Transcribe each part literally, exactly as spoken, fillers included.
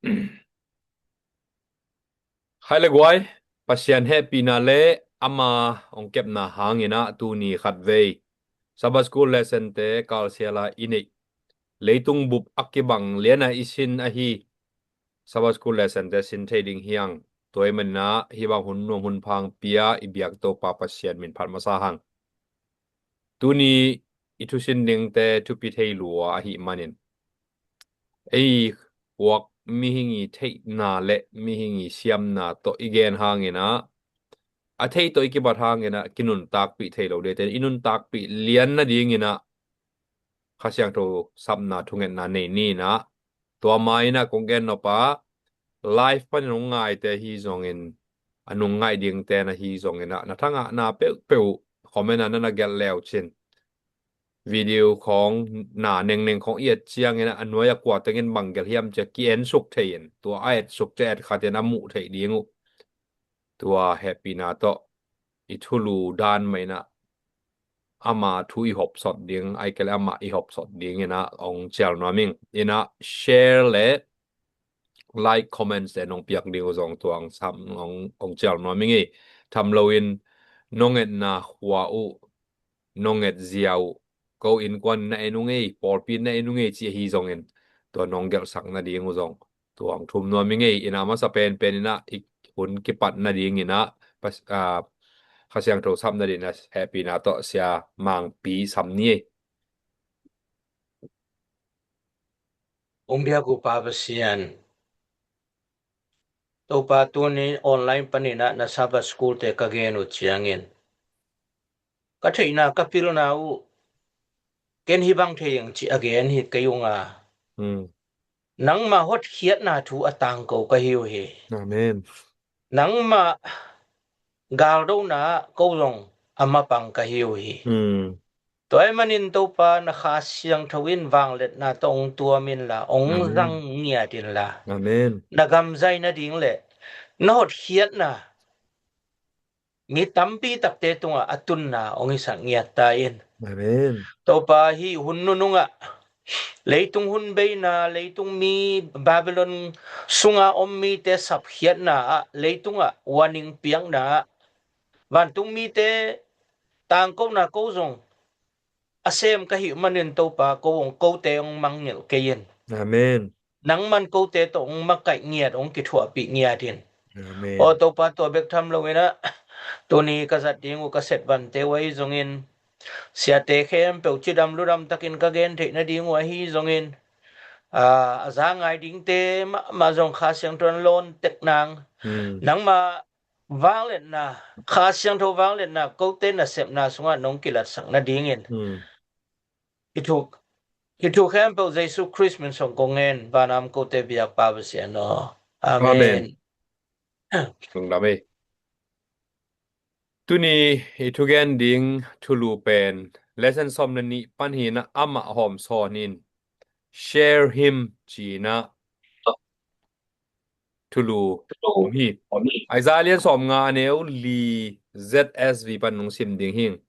Hai le guai, Pasian hehpihna le ama hong kepna hangin ah tuni khatvei Sabbath School lesson-te kalsiala i neih leitung bup a kibang liana i sin ahi Sabbath School lesson-te sin thei ding hi hang. Tua ahih manin ah hih bang hun nuam hun pha hong pia i biak Topa Pasian min phat masa hang. Tuni i thusin dingte thupi thei lua ahih manin ei khuak mihing i theihna le mihing i siamna tawh i gen hangin ah, a theih tawh i kibat hangin ah kinuntakpih thei lo dingte i nuntakpih lian nadingin ah Kha Siangtho sapna thungetna nei ni in ah, tua ma in ah kong gen nop a, live panin hong ngaite ahi zongin, a nung ngaih dingte na hi zongin ah, na thangahna peuhpeuh comment ah na na gelh le uh cin. Video khawng na nengneng khawng i et ciangin ah, a nuai a kua tengin bang gelh hiam ci-a ki-ensuk thei in, tua a etsuk ci-a et khatin a muh theih ding uh. Tua hehpihna tawh i thulu dan mah in ah, ama thu i hopsot ding, ahih kei leh amah i hopsot dingin ah hong cial nuam ing. In ah share le like, comments te nong piak ding uh zong tua hong sam, hong, hong cial nuam ing ei. Tham loin nong etna khua uh, nong etzia uh, ko innkuan na en ung ei, pawlpi na en ung ei ci ahi zongin, tua nong gelhsak nading uh zong tua hong thum nuam ing ei. In ah a masa penpen in ah i hun kipat nadingin ah pas-, ah, Kha Siangtho sap nadingin ah hehpihna tawh Sia Mangpi sam ni ei. Hong biak uh Pa Pasian, Topa, tuni online panin ah na Sabbath School-te ka gen uh ciangin, ka theihna ka pilna uh, ken hih bang thei ing ci-a gen hi kei ung a. Hmm. Nangmah hotkhiatna thu a tangko ka hi uh hi. Amen. Nangmah galdona ah ko zong a mapang ka hi uh hi. Hmm. Tua ahih manin Topa, na Kha Siangtho in vangliatna tawh hong tuam inla, hong, amen, zang ngiat inla. Amen. Na gam zai nading le na hotkhiatna mi tampi takte tungah a tunna hong hisak ngiat ta in. Amen. Topa, hih hun nunungah leitung hun beina, leitung mi, Babylon sunga om mite sapkhiatna ah, leitungah warning piakna ah, vantung mite tangkona ko zong a sem ka hih manin Topa, ko hong, kote hong mangngilh kei in. Amen. Nangman kote tawh hong makaih ngiat, hong kithuahpih ngiat in. Amen. Aw Topa, tua bek tham loin ah, tuni ka zat ding uh ka setvante uh ahi zongin, siate khempeuh cidam ludam takin ka gen theih nading uh ahi zongin, ah, a za ngai dingte mahmah zong Kha Siangtho in lawn tek nang. Hmm. Nangmah vangliatna, Kha Siangtho vangliatna kote nasepna sungah nong kilatsak nadingin, hmm, hih thu, hih thu khempeuh Jesu Khrist min suang kong ngen, vanam kote biak Pa Pasian aw. Amen. Amen. Lungdam ei. Tuni i thugen ding thulu pen lesson sawm le nih pan hi in ah, amah hawm sawn in, share him ci in ah thulu om hi. Isaiah lian sawmnga, a neu li, Z S V pan nong sim ding hi.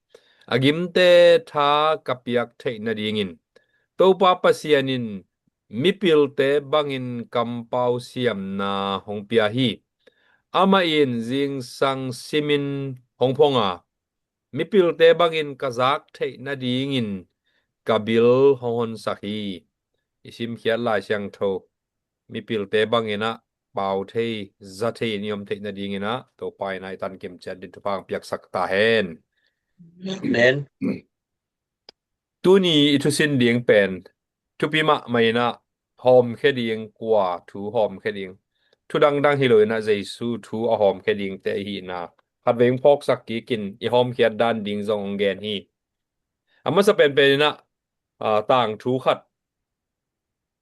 A gimte tha ka piak theih nadingin Topa Pasian in mipilte bangin kampau siamna hong pia hi. Amah in zingsang simin hong phong a, mipilte bangin ka zak theih nadingin ka bil hong honsak hi. I simkhiat Lai Siangtho mipilte bangin ah pau thei, za thei in i om theih nadingin ah Topa in ah i tan kimciat ding thupha hong piaksak ta hen. Amen. Tuni i thusin ding pen thupi mahmah in ah, hawmkhia ding, kua thu hawmkhia ding, thu dangdang hi lo in ah Jesu thu a hawmkhia dingte i hihna khatvei hong phawksak kikin i hawmkhiat dan ding zong hong gen hi. A masa penpen in ah, ah, tangthu khat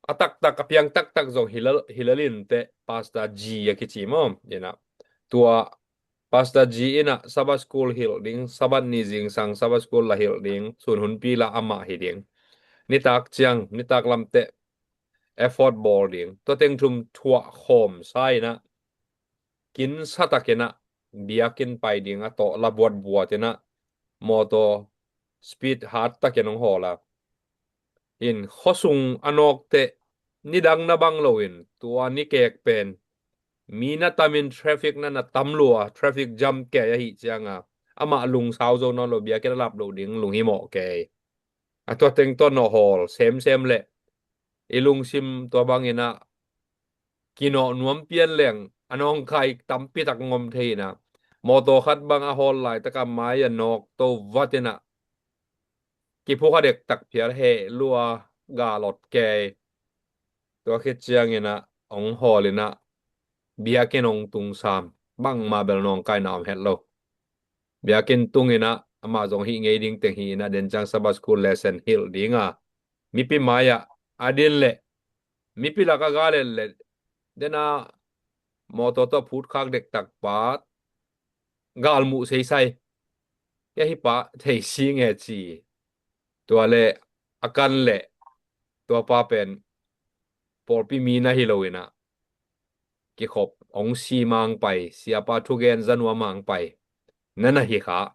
a taktak, a piang taktak zong hi lel, hi lel inteh, Pastor G a kici maw? In ah tua Pastor G in ah Sabbath School hilh ding, Sabbath ni zingsang Sabbath School la hilh ding, sun hunpi la amah hi ding. Nitak ciang, nitak lamteh effort bawl ding. Tua teng thum thuah khawm sa in ah, kinsa takin ah biakinn pai ding a tawh la buatbuat in ah, mawtaw speed hat takin hong hawl a. In khuasung a nawkteh nidang na bang loin tua ni kek pen mi na tamin traffic na na tam lua, traffic jam kei ahi cianga amah lungsau zo nawn lo, biakinn a lap loh ding lunghimawh kei. A tua teng tua nawh hawl semsem leh i lungsim tua bangin ah kinawh nuam pian leng a nawngkai tampi tak ngom thei inah mawtaw khat bang a hawl laitak a mai a nawk to vat inah kiphuk a dektak phial heh lua, gal awt kei. Tua khit ciangin ah hong hawl inah biakinn hong tung sam, bangmah bel nawngkaina om het lo. Biakinn tung inah amah zong hih ngei ding teng hi inah den ciang Sabbath School lesson hilh dinga mipi mai-ah a din leh mipi lak a gal et leh dena mawtaw tawh phutkhak dektak pa gal muh seisai. Kei hih pa thei si nge ci. Tua leh a kan leh tua pa pen pawlpi mi na hi lo inah kikhop hong si mang pai, siapa thugen za nuam mang pai na na hi kha.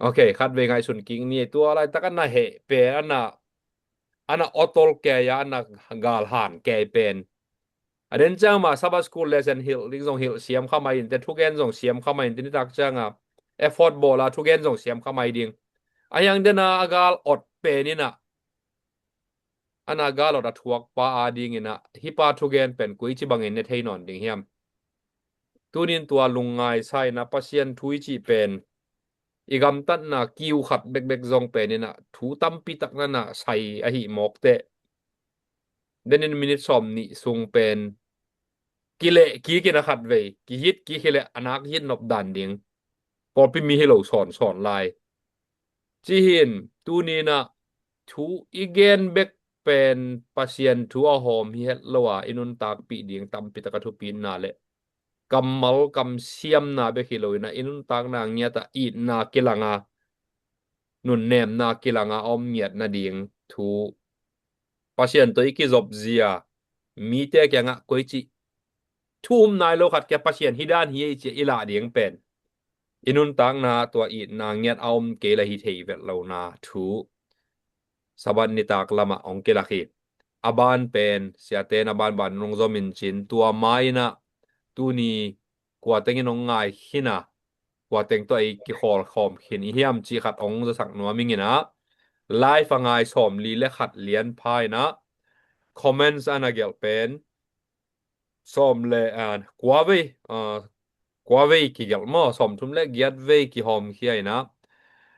Ok, khatvei ngaihsun kik ni, tua laitak a na heh pen a na, a na awtol kei a, a na gal han kei pen a den ciang mah Sabbath School lesson hilh ding zong hilh siam kha mai inte, thugen zong siam kha mai inte, nitak cianga effort bawla thugen zong siam kha mai ding. A hiang dena a gal awt pen inah a na gal awt a thuak pa a ding inah hih pa thugen pen koici bangin ne thei nawn ding hiam? Tunin tua lungngai sa inah Pasian thu i cih pen i gamtatna kiu khat bekbek zong pen inah thu tampi tak na na sai ahi mawk teh. Denin minit sawm nih sung pen kileh kik inah khatvei kihit kik hileh a nak hit nop dan ding. Pawlpi mi hi lo sawnsawn lai. Ci hi in tuni inah thu i gen bek pen Pasian thu a hawm hi het lo a, i nuntakpih ding tampi tak a thupitna leh kammal kamsiamna bek hi lo inah i nuntakna ngiat ah itna kilanga, nunnemna kilanga a om ngiat nading thu Pasian tawh i kizop zia mite kiangah koici thu um nai lo khat kia Pasian hi dan hi ei cia i lah ding pen i nuntakna tua itna ngiat a om kei la hi thei vet lona thu Sabbath nitak lamah hong kilak hi. A ban pen siate na banban nong zom in cin tua mai inah tuni kua tengin hong ngai khin a, kua teng tawh ei kikhawl khawm khin i hiam cih khat hong zasak nuam ing inah live a ngai sawmli le khat lian pha inah comments a na gelh pen sawm le, ah, kua vei, ah, kua vei kigelh maw, sawmthum le giat vei kihawmkhia inah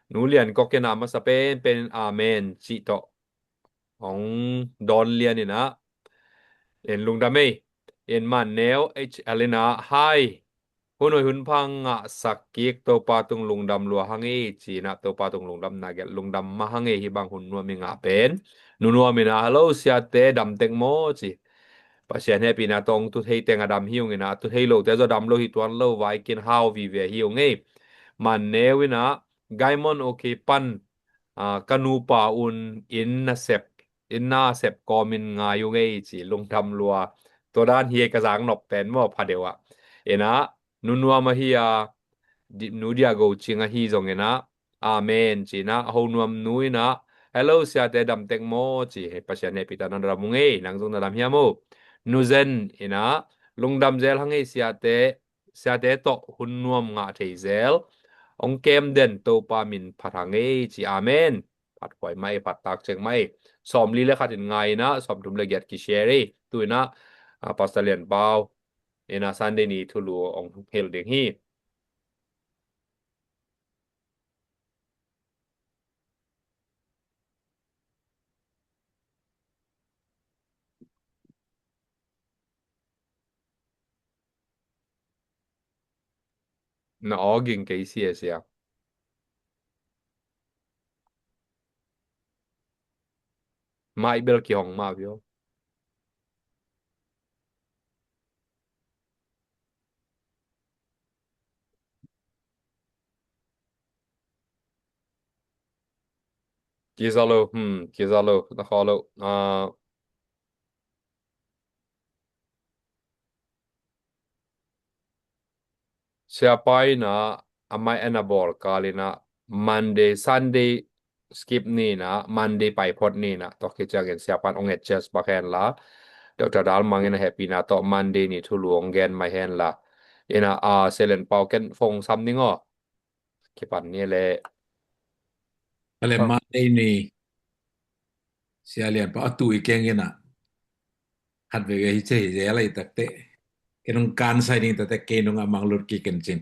Nu Lian Kok inah masa penpen in amen cih tawh hong dawn lian inah in lungdam ei. In Man Neu H L inah hai, hun hoi hun pha ngahsak kik, Topa tung lungdam lua hang ei ci inah Topa tung lungdamna gelh, lungdam mah hang ei, hih bang hun nuam i ngah pen. Nu Nuam inah hello siate dam tek maw ci. Pasian hehpihna tawh hong tu thei teng a dam hi ung inah, tu thei lote zaw dam lo hi tuan lo, vaikin hau vive hi ung ei. Man Neu inah Gaimon okay pan, ah, ka nupa un inn na sep, inn na sep kawmin ngai ung ei ci, lungdam lua. Tua dan hi ei ka zang nop pen maw pha deuh ah. Inah Nu Nuam ahi a, di-, Nu Dia Go Cing ahi zong inah amen ci inah, Ho Nuam Nu inah hello siate dam tek maw ci, hei Pasian hehpihna tawh na dam ung ei, nang zong na dam hiam o. Nu Zen inah lungdam zel hang ei siate, siate tawh hun nuam ngah thei zel hong kem den, Topa min phat hang ei ci, amen. Phat huai mah ei, phat tak cek mah ei. Sawmli le khat in ngai inah sawmthum le giat kishare ei. Tu inah, ah, Pastor Lian Pau inah Sunday ni thulu hong hilh ding hi. Na aw ging kei sia sia. Mai bel kihong mah vio. Kiza lo, hmm, kiza lo, na khaw lo. Ah, Siapa inah a mai a na bawl kal inah Monday, Sunday skip ni in ah, Monday pai phot ni in ah, tua khit ciangin siapa'n ong adjust bak hen la, Doctor Dal Mang in a hehpihna tawh Monday ni thulu ong gen mai hen la, in ah, ah, Sia Lian Pau, ken phone sam ning aw. Kipan ni le. Ka le Monday ni Sia Lian Pau a tu i keng in ah, khat veve hi ci hi zel a, i takte ken ong kan sai ding, takte kei nong a mang lut kik ken cin.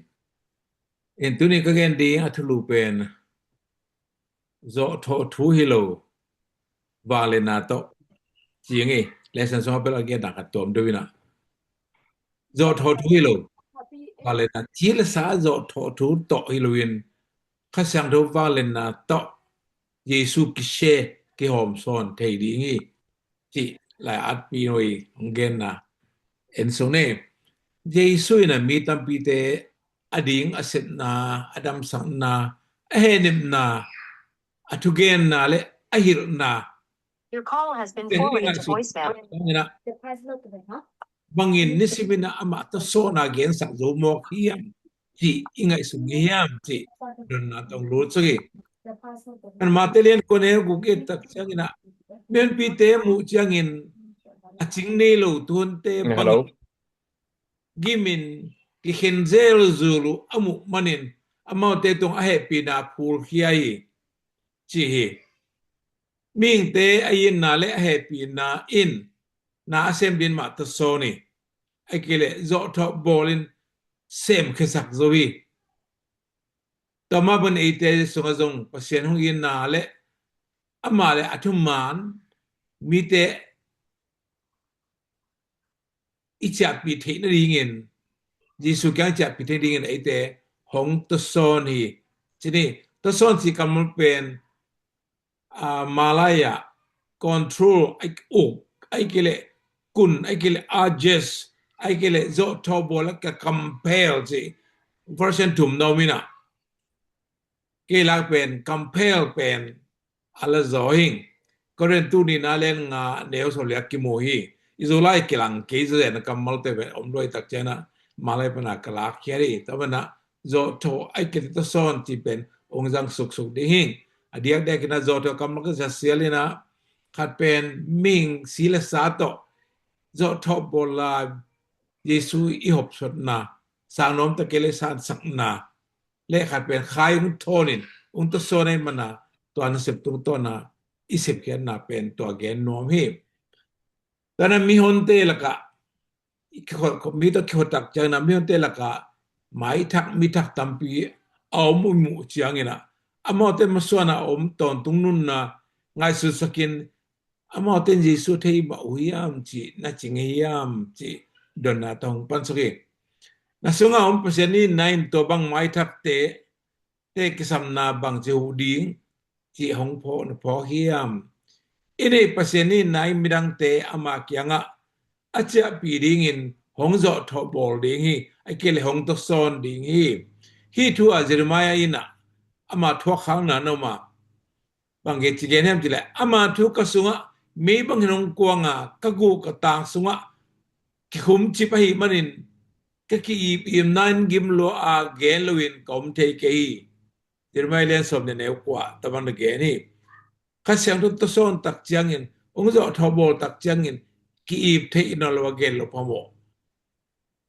In tuni ka gen ding a thulu pen zawhthawh thu hi lo, vangliatna tawh, ci ing e. Lesson sung a bel a gen dan khat tuam deuh in ah, zawhthawh thu hi lo, vangliatna, ci le sa zawhthawh thu tawh hi lo in, Kha Siangtho vangliatna tawh Jesu kisia, kihawm sawn thei ding hi, cih lai atpi noi ong genna en sung ni. Jesu in a mi tampite a ding a sepna, a damsakna, a hehnepna, a thugenna le a hilhna, Your call has been forwarded to voicemail. Bangin nisim in ah amah tawsawn a gensak zo mawk hiam, cih i ngaihsun ngei hiam, cih donna tawh lut suk hi. Kan Mate lian kua neu guk i et tak ciangin ah, mihonpite muh ciangin a cing nei lo tuante bangin gimin kikhen zelzul uh a muh manin, amaute tung a hehpihna phulkhia hi, ci hi. Mihingte a itna le a hehpihna in na a sem ding mah tawsawn hi. Ahih kei leh zawhthawh bawl in semkhiasak zo hi. Tua mah bangin eite sungah zong Pasian hong itna le amah le a thuman mite i ciahpih theih nadingin, Jesu kiang i ciahpih theih nadingin eite hong tawsawn hi. Ci ni, tawsawn cih kammal pen, ah, Malay ah control, ahih kei leh uk, ahih kei leh kun, ahih kei leh urges, ahih kei leh zawhthawh bawl a ka compel ci version thum na om in ah, kei lak pen compel pen a la zaw hi. Korin tu nihna lian nga neu sawm le ah kimu hi. I Zolai kilang kei zawzen a kammalte pen om lua i tak ciangin ah Malay pan a ka lakkhiat hi. Tua manin ah zawhthawh ahih kei leh tawsawn cih pen ong zang suksuk ding hi. A diakdiakin ah zawhthawh kammal ka za sial in ah, khat pen mihing si le sa tawh zawhthawh bawl lai, Jesu i hopsotna, sang nuam tak kei leh sangsakna, le khat pen khai ong thawn in ong tawsawn ahih manin ah tua nasep tungtawn a i sepkhiatna pen tua gen nuam hi. Tua na mihonte lakah, i kihot, mi tawh kihot tak ciangin ah mihonte lakah maithak mithak tampi a om uh i muh ciangin ah, amaute masuan a om tawntung nunna ngaihsutsak in, amaute in Jesu thei mah uh hiam cih na ci ngei hiam cih donna tawh hong pansuk hi. Na sungah om Pasian itna in tua bang maithakte, te kisamna bangci huh ding cih hong phawk na phawk hiam? I neih Pasian itna in midangte ama kiangah a ciahpih dingin hong zawhthawh bawl ding hi, ahih kei leh hong tawsawn ding hi. Hih thu ah Jeremiah in ah ama thuak khakna na om a, bang gen ci gen hiam cih leh, ama thu ka sungah mei bangin hong kuang a, ka guh ka tang sungah kikhumcip ahih manin ka ki-ipipna in gim lua a gen loin ka om thei kei hi. Jeremiah lian sawm le neu kua, tua bang na gen hi. Kha Siangtho tawsawn tak ciangin, ong zawhthawh bawl tak ciangin ki-ip theih nawn lo a gen loh phamawh.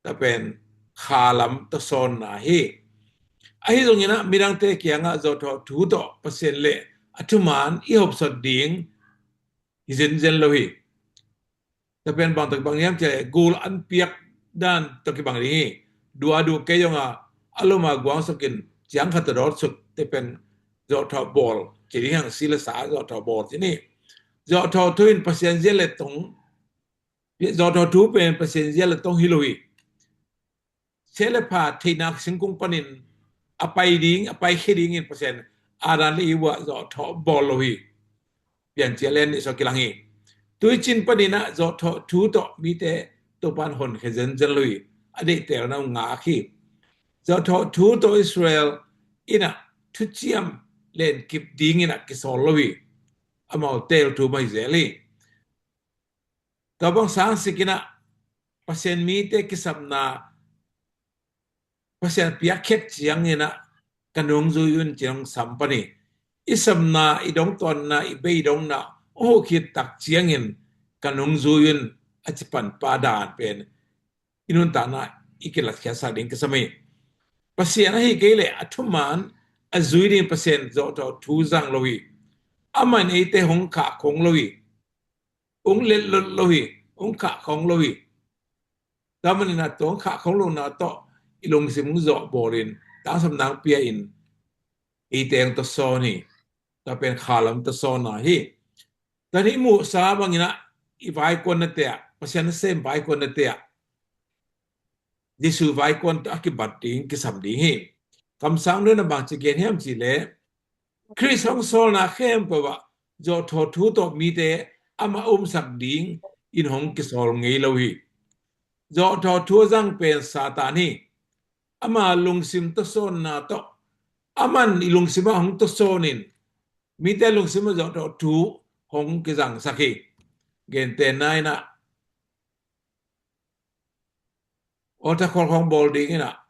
Tua pen kha lam tawsawnna hi. Ahi zongin ah midangte kiangah zawhthawh thu tawh Pasian le a thuman i hopsot ding hi zenzen lo hi. Tua pen bang tawh kibang hiam cih leh gul an piak dan tawh kibang ding hi. Duh a duh kei zong a, a lum a guang suk in ciang khat tawh dawt suk, tua pen zawhthawh bawl ci ding hi hang, si le sa zawhthawh bawl ci ni. Zawhthawh thu in Pasian zia le tong, zawhthawh thu pen Pasian zia le tong hi lo hi. Siat le pha theihna singkung panin a pai ding, a paikhia dingin Pasian Adam le Eve ah zawhthawh bawl lo hi. Piancil lian nih sung kilang hi. Tuicin panin ah zawhthawh thu tawh mite Topa'n honkhia zenzen lo hi. A deihtelna uh ngak hi. Zawhthawh thu tawh Israel in ah thuciam lenkip dingin ah kisawl lo hi. Amau tel thu mah hi zel hi. Tua bang sangsik in ah Pasian mite kisapna Pasian piakkhiat ciangin ah ka nungzui un ci-in hong sam pan hi. i sepna, i dongtawnna, i beidongna hong huh khit tak ciangin ka nungzui un a ci pan pa dan pen i nuntakna i kilatkhiatsak ding kisam hi. Pasian ahi kei leh a thuman a zui ding Pasian zawhthawh thu zang lo hi. Amah in eite hong khahkhong lo hi. Hong letlot lo hi. Hong khahkhong lo hi. Tua manin a tua hong khahkhong lohna tawh i lungsim hong zawh bawlin tangsapna hong pia in eite hong tawsawn hi. Tua pen khalam tawsawnna hi. Tua hi muhsa bangin ah i vaikuannate ah, Pasian nasem vaikuannate ah Jesu vaikuan tawh a kibat ding kisam ding hi. Kamsang Dawina bang ci gen hiam cih leh, Khrist hong sawlna khempeuh ah zawhthawh thu tawh mite amah umsak ding in hong kisawl ngei lo hi. Zawhthawh thu a zang pen Satan hi. Ama lungsim tawsawnna tawh, aman i lungsim ah hong tawsawn in mite lungsim ah zawhthawh thu hong kizangsak hi. Gentehna in ah, altar call khawng bawl ding in ah,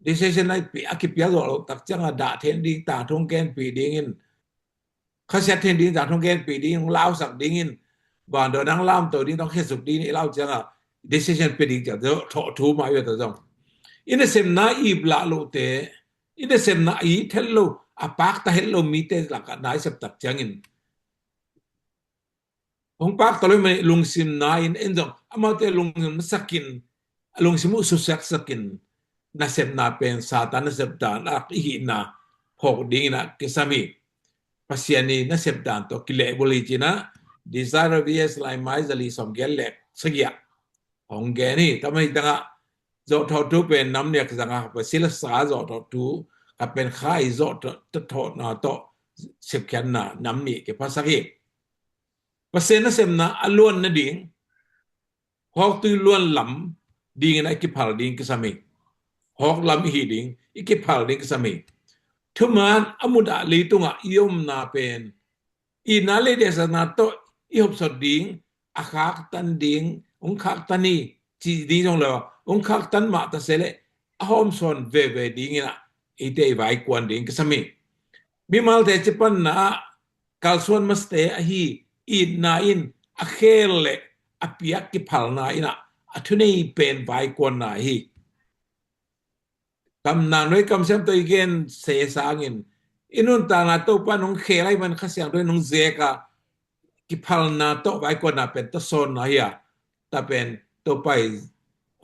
decision a pi-, a kipiak zawh loh tak ciangin dah theih ding, tangthu hong genpih ding in, khasiat theih ding, tangthu hong genpih ding, hong lausak ding in, vandawn ah hong lamto ding, hong khesuk ding in i lau ciangin decision pia ding ciang zawhthawh thu mah hi ve. Tua zong i nasepna i ip lah lohte, i nasepna i it het lo, a pakta het lo mite lakah na i sep tak ciangin hong pakta lo ahih manin lungsim na in, en zong amaute lungsim na sak in, a lungsim uh susiaksak in, nasepna pen Satan nasep dan a i hihna phawk ding in ah kisam hi. Pasian i nasep dan tawh kilehbulh hi ci-in ah, Desire of Ages, laimai zali sawmgiat le sagih ah hong gen hi. Tua manin tangah zawhthawh thu pen nam nih a kizang a, Pasian la sa zawhthawh thu, ka pen kha i zawhthawh, thawhna tawh sepkhiatna nam nih kiphasak hi. Pasian nasepna a luan nading, hawktui luan lam ding in ah i kiphal ding kisam hi. Hawk lam i hih ding, i kiphal ding kisam hi. Thuman a mudah leitungah i omna pen itna le deihsakna tawh i hopsot ding, a khaktan ding, hong khaktan hi ci ding zong lo, hong khaktan mah ta se leh a hawmsawn veve ding in ah eite i vaikuan ding kisam hi. Mimalte cipanna ah kalsuan masate ahi itna in a khel le a piak kiphalna in ah a thunei pen vaikuanna hi. Kamnang Dawina, kamsiam tawh i gen se sangin i nuntakna Topa in hong khel ahih man Kha Siangtho in hong zek a, kiphalna tawh vaikuanna pen tawsawnna hi a, tua pen Topa i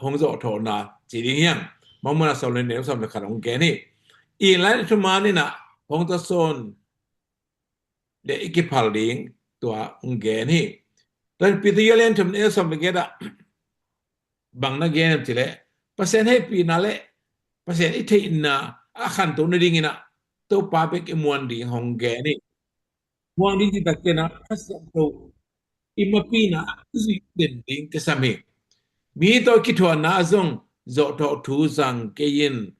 hong zawhthawhna ci ding hi hang. Mangmuhna sawm le nih, sawm le khat hong gen hi. Itna le thuman in ah hong tawsawn le i kiphal ding tua hong gen hi. Tua in Peter a lian thum, a neu sawm le giat ah bang na gen hiam cih leh, Pasian hehpihna le Pasian i theihna a khanto nading in ah Topa bek i muan ding hong gen hi. Muang ding cih tak ciangin ah Kha Siangtho i mapihna i zuih den ding kisam hi. Mi tawh kithuahna ah zong zawhthawh thu zang kei in,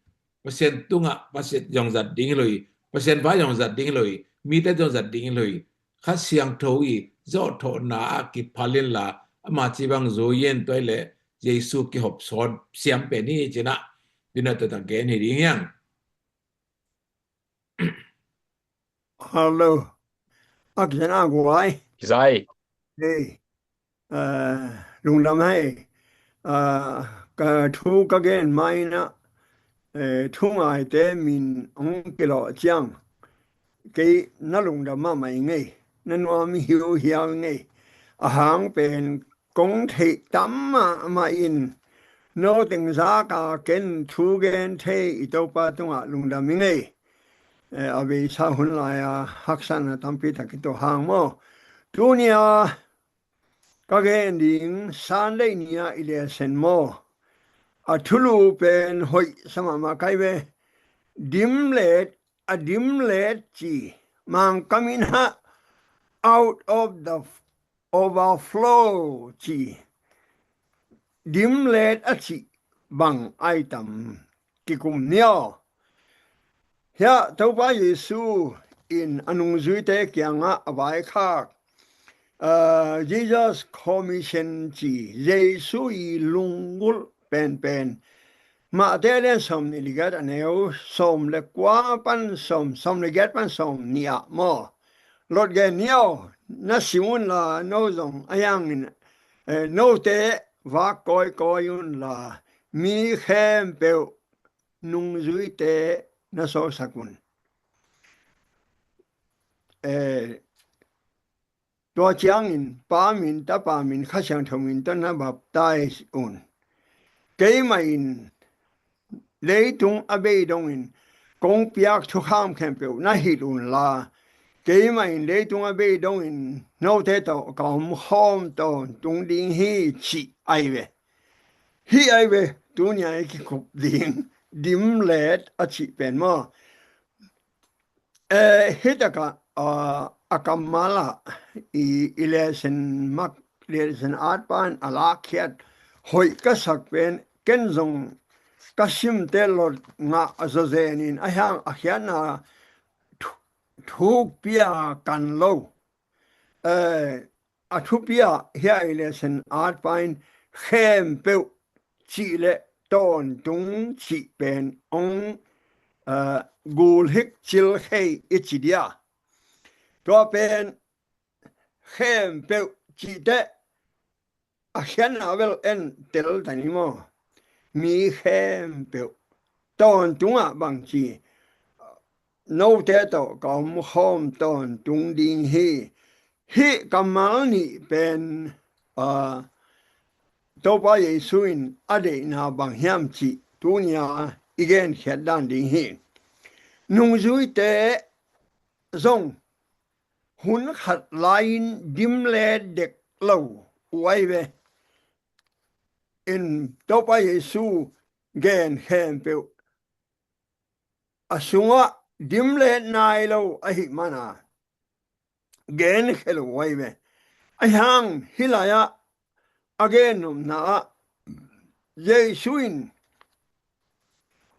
Pasian tungah Pasian zong zat ding hi lo hi, Pasian vai zong zat ding hi lo hi, mite zong zat ding hi lo hi. Kha Siangtho i zawhthawhna ah kiphal inla, ama ci bang zui in, tua hi leh Jesu kihop sawt siam pen hi ci-in ah tuni-in ah tua tak gen hi ding hi hang. Hello. A kizai na guai. Kizai. Hey. Eh, lungdam hi. Eh, ka thu ka gen ma-in ah, eh, thu ngaite min hong kilawh ciang kei na lungdam mahmah ing ei. Na nuam hiuhiau ing ei. A hang pen kong theih tam mahmah in, no teng zak a ken thu gen thei i Topa tungah lungdam ing ei. Eh, a beisa hun lai-a haksatna tampi tak i tuah hang maw. Tuni-a ka gen ding Sunday ni-a i lesson maw, a thulu pen hoih sa mahmah ka hi ve. Dimlet, a dimlet ci, Mangkam in ah out of the overflow ci, dimlet a cih bang ai tam kikum ni aw. Hiah Topa Jesu in a nungzuite kiangah a vaikhak, ah, Jesus Commission ci, Jesu i lunggulh penpen Mate a lian sawm nih le giat, a neu sawm le kua pan sawm, sawm le giat pan sawm nih ah maw. Lot gen ni aw, na sim unla, no zong a hiangin, eh, note vak kawikawi unla, mi khempeuh nungzuite na sawlsak un. Eh, Tua ciangin Pa min, Tapa min, Kha Siangtho min tawh na baptize un. Keimah in leitung a bei dongin kong piak thukham khempeuh na hilh unla, keimah in leitung a bei dongin note tawh ka omkhawm tawntung ding hi, cih ahi ve. Hih ahi ve, tuni-a i kikhup ding dimlet a cih pen maw. Eh, hih takah, ah, a kammal ah i, i lesson mak, lesson at pan a lakkhiat hoih ka sak pen, ken zong ka simte lot ngah a zawzen in a hiang a khiatna thu-, thukpi-a kan lo. Eh, a thupi ah hiah i lesson at pan khempeuh cih le tawntung cih pen hong, eh, gulhik cilkhei i ci dia. Tua pen khempeuh cih teh a khiatna bel en tel ta ni maw. Mi khempeuh tawntungah bangci, note tawh ka omkhawm tawntung ding hi. Hih kammal nih pen, ah, Topa Jesu in a deihna bang hiam cih tuni-a i genkhiat dan ding hi. Nungzuite zong hun khat lai-in dimlet dek lo uh ahi ve. In Topa Jesu gen khempeuh a sungah dimlet nai lo ahih mana gen khia lo uh ahi ve. A hiang hih lai-ah a gen nopna ah Jesu in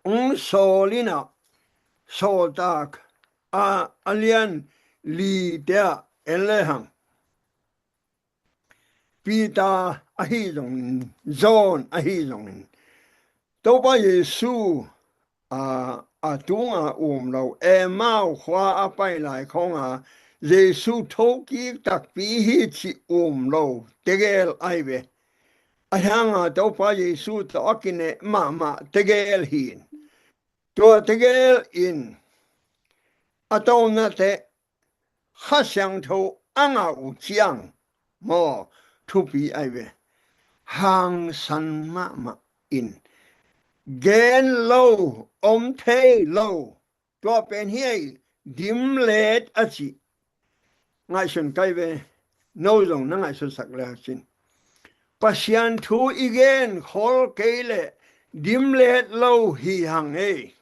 hong sawl in ah, Sawltak a, a lian lite ah en lehang, Peter ahi zongin, John ahi zongin, Topa Jesu, a, a tunga um lo, Emau khua a pai lai khawnga Jesu thokik takpi hi cih um lo tegel ahi ve. A hianga Topa Jesu tawh a kineh mahmah tegel hi in, tua tegel in a tawmna teh Kha Siangtho a ngah uh ciang maw, thupi ahi ve. Hangsan mahmah in, gen lo, om thei lo, tua pen hi ei, dimlet a cih. Ngaihsun kai ve, no zong na ngaihsunsak le cin. Pasian thu i gen khol kei leh dimlet lo hi hang ei.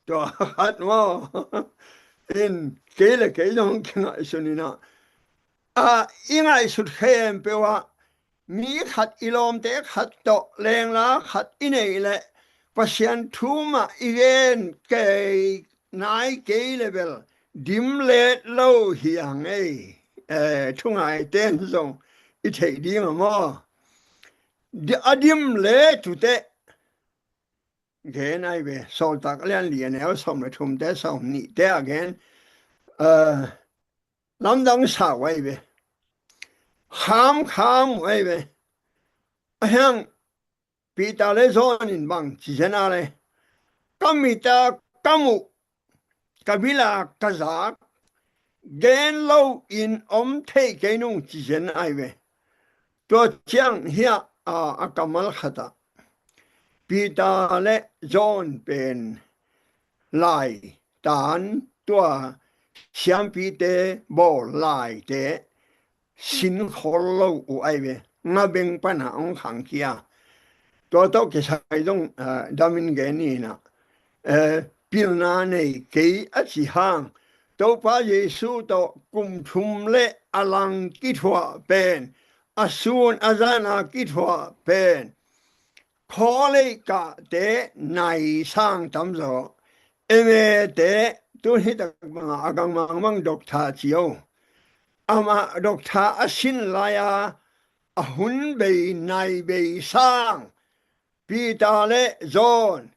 Tua khat maw. In kei le kei zong kingaihsun in ah, a, i ngaihsut khempeuh ah mi khat, i lawmte khat tawh lengla khat i neih leh Pasian thu mah i gen kei nai kei le bel dimlet lo hi hang ei. Eh, thungaite in zong i theih ding a maw. Di-, a dimlet uh teh gen ahi ve. Sawltak a lian li a neu sawm le thumte, sawm nihte a gen, eh, lamdang sa uh ahi ve. Khamkham uh ahi ve. A hiang Peter le John in bang ci zen a le, ka mit a ka muh, ka bil a ka zak, gen lo in om thei kei nung ci zen ahi ve. Tua ciang hiah a, a kammal khat ah Peter le John pen lai tan, tua siampite bawl laite sin khol lo uh ahi ve. Nga beng pana hong khangkhia. Tua tawh kisai zong, ah, damin gen in ah, eh, pilna nei kei a ci hang, Topa Jesu tawh kum thum le a lang kithuah pen, a sun a zan a kithuah pen, khawlei kahte nai sang tamzaw, M A te, tun hi tak banga a gang mangmang doctor ci o. Amah doctor a sin lai-a, a hun bei nai bei sang Peter le John,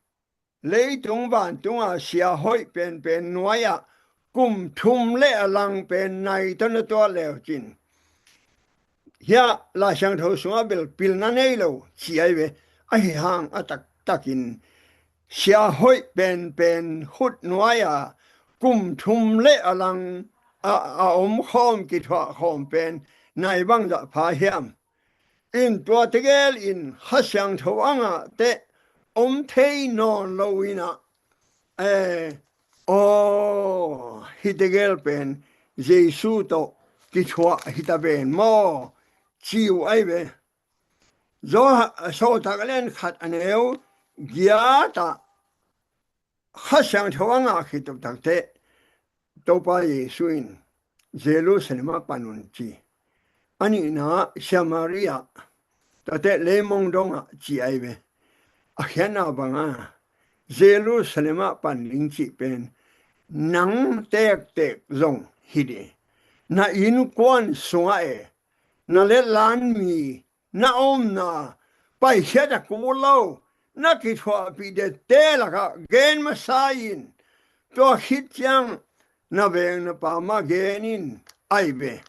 leitung vantunga sia hoih penpen nuai-ah kum thum le a lang pen nai tawh na tuat leucin, hiah Lai Siangtho sungah bel pilna nei lo ci ahi ve. Ahi hang a taktakin sia hoih penpen khut nuai-a kum thum le a lang a, a omkhawm kithuahkhawm pen nai bangzah pha hiam? In tua tegel in Kha Siangtho a ngah teh om thei nawn lo inah, eh, aw, hi tegel pen Jesu tawh kithuah hita ven maw? Ci uh ahi ve. Johan, Sawltak a lian khat a neu giatah Kha Siangtho a ngah khit taktak teh Topa Jesu in Jerusalem ah pan un ci. A nihna Samaria, tate leimong dongah ci ahi ve. A khiatna banga Jerusalem ah pan ding cih pen nang tektek zong hi ding. Na innkuan sungah e, na letlan mi, na omna, paikhiat a kul lo, na kithuahpih dette lakah gen masa in, tua khit ciang na veng na pa mah gen in ahi ve.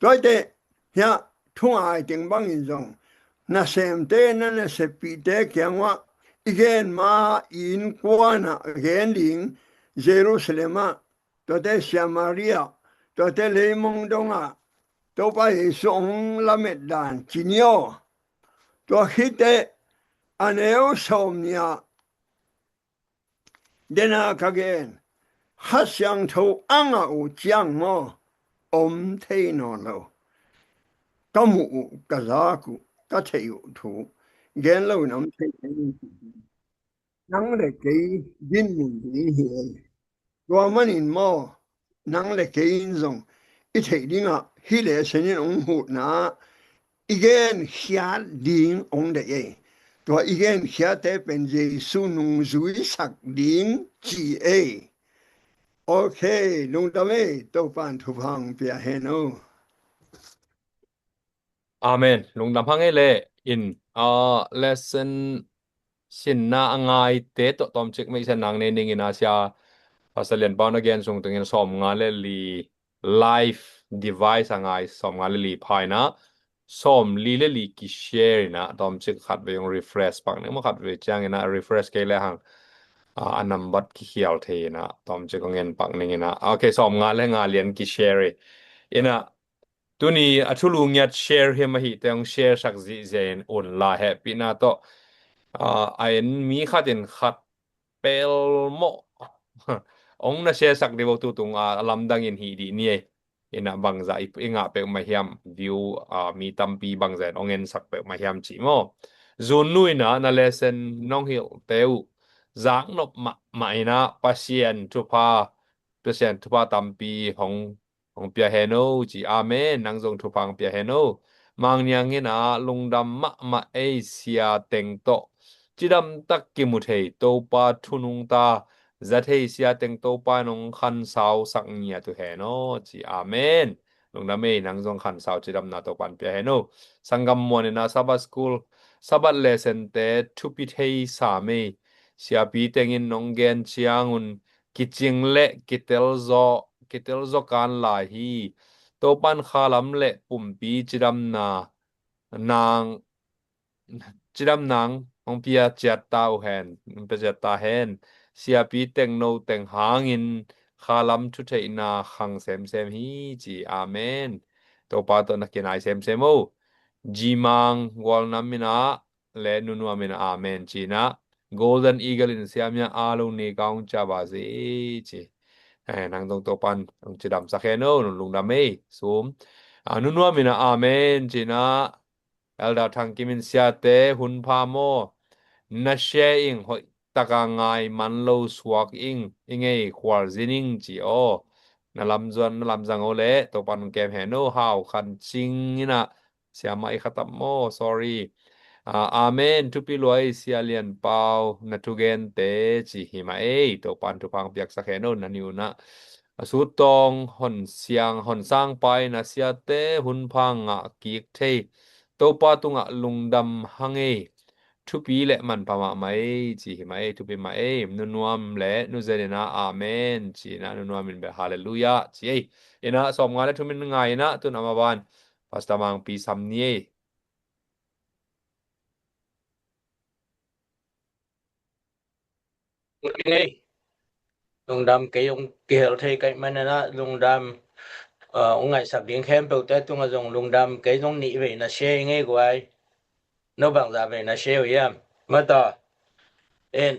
Tua hi teh hiah thungai teng bangin zong nasemte, na nasepihte kiangah i gen ma, i innkuanah gen ding, Jerusalem ah, tuate Samaria, tuate leimong dongah Topa Jesu hong lamet dan ci ni aw. Tua khit teh a neu sawm nih ah dena ka gen, Kha Siangtho a ngah uh ciang maw, om thei nawn lo. Ka muh uh, ka zak uh, ka theih uh thu gen lo in om thei. Nang le kei dinmun ding hi ei. Tua manin maw, nang le kei in zong i theih dingah hih lesson in hong huhna i genkhiat ding hong deih ei. Tua i genkhiatte pen Jesu nungzuisak ding ci ei. Ok, lungdam ei, Topan thupha hong pia hen o. Amen. Lungdam hang ei le in, ah, lesson sinna a ngaite tawh tawmcik meihsiatna nei ning in a, sia Pastor Lian Pau na gen sung tungin sawmnga le li live device a ngai sawmnga le li pha in a, sawmli le li kishare in a, tawmcik khatvei hong refresh pak ning maw, khatvei ciangin a refresh kei le hang, ah, a nambat kikhial thei in a, tawmcik hong en pak ning in a. Ok, sawmnga le nga lian kishare in a, tuni a thulu ngiat share hi mah hi teh hong share sak zihziah un la, hehpihna tawh, ah, a en mi khat in khat pelmawh hong na share sak dih vo, tutung a lamdang in hih dih ni ei. In a bangzah i, i ngah peuhmah hiam, view, ah, mi tampi bangzah in hong ensak peuhmah hiam cih maw. Zunnu in a na lesson nong hilhte uh zaknop mahmah in a Pasian thupha, Pasian thupha tampi hong hong pia hen o ci. Amen. Nang zong thupha hong pia hen o. Mang Niang in a, lungdam mahmah ei, sia teng tawh cidam tak kimu thei, Topa thu nungta za thei sia teng Topa in hong khansau sak ngiat uh hen o ci. Amen. Lungdam ei, nang zong khansau cidamna Topa in pia hen o. Sanggam Muan in a, Sabbath School, Sabbath lesson te thupi thei sam ei. Siapi teng in nong gen ciangun kicing le kitel zaw, kitel zaw kan lai hi. Topan khalam le pumpi cidamna nang, cidam nang hong pia ciat ta uh hen, hong pia ciat ta hen. Siapi teng no teng hangin khalam thutheihna khang semsem hi ci. Amen. Topa tawh na kinai semsem o. Jimang Gualnam in a le Nunuam in amen ci-in ah, Golden Eagle in siamia a lo ne kaung ca ba zi ci. Eh, nang zong Topan hong cidamsak hen o, nong lungdam ei, sum. Ah, Nunuam in ah amen ci-in ah, Elder Thang Kim in siate hun pha maw, na share ing, hoih taka ngai man lo suak ing, i ngei khual zin ing ci aw. Na lamzuan, na lamzang o le, Topan hong kem hen o, Hau Khan Cing in ah, siamah i khatam maw, sorry. Ah, amen, thupi luai Sia Lian Pau, na thugente ci hi mah ei, Topan thupha hong piaksak hen o, na ni un ah. A sut tawng hon siang, hon sang pai na siate hun pha ngah kik thei. Topa tungah lungdam hang ei. thupi le manpha mahmah ei, ci hi mah ei, thupi mah ei. Nu Nuam le Nu Zen in ah amen ci in ah, Nu Nuam in bel halleluiah ci ei. In ah sawmnga le thum in ngai in ah tun a maban Pastor Mangpi sam ni ei. Ngei. Lungdam, kei zong kihel thei ka hih manin ah lungdam, ah, hong ngaihsak ding khempeuhte tungah zong lungdam, kei zong nih vei na share ngei guai. No bangzah vei na share uh hiam? Mata. En.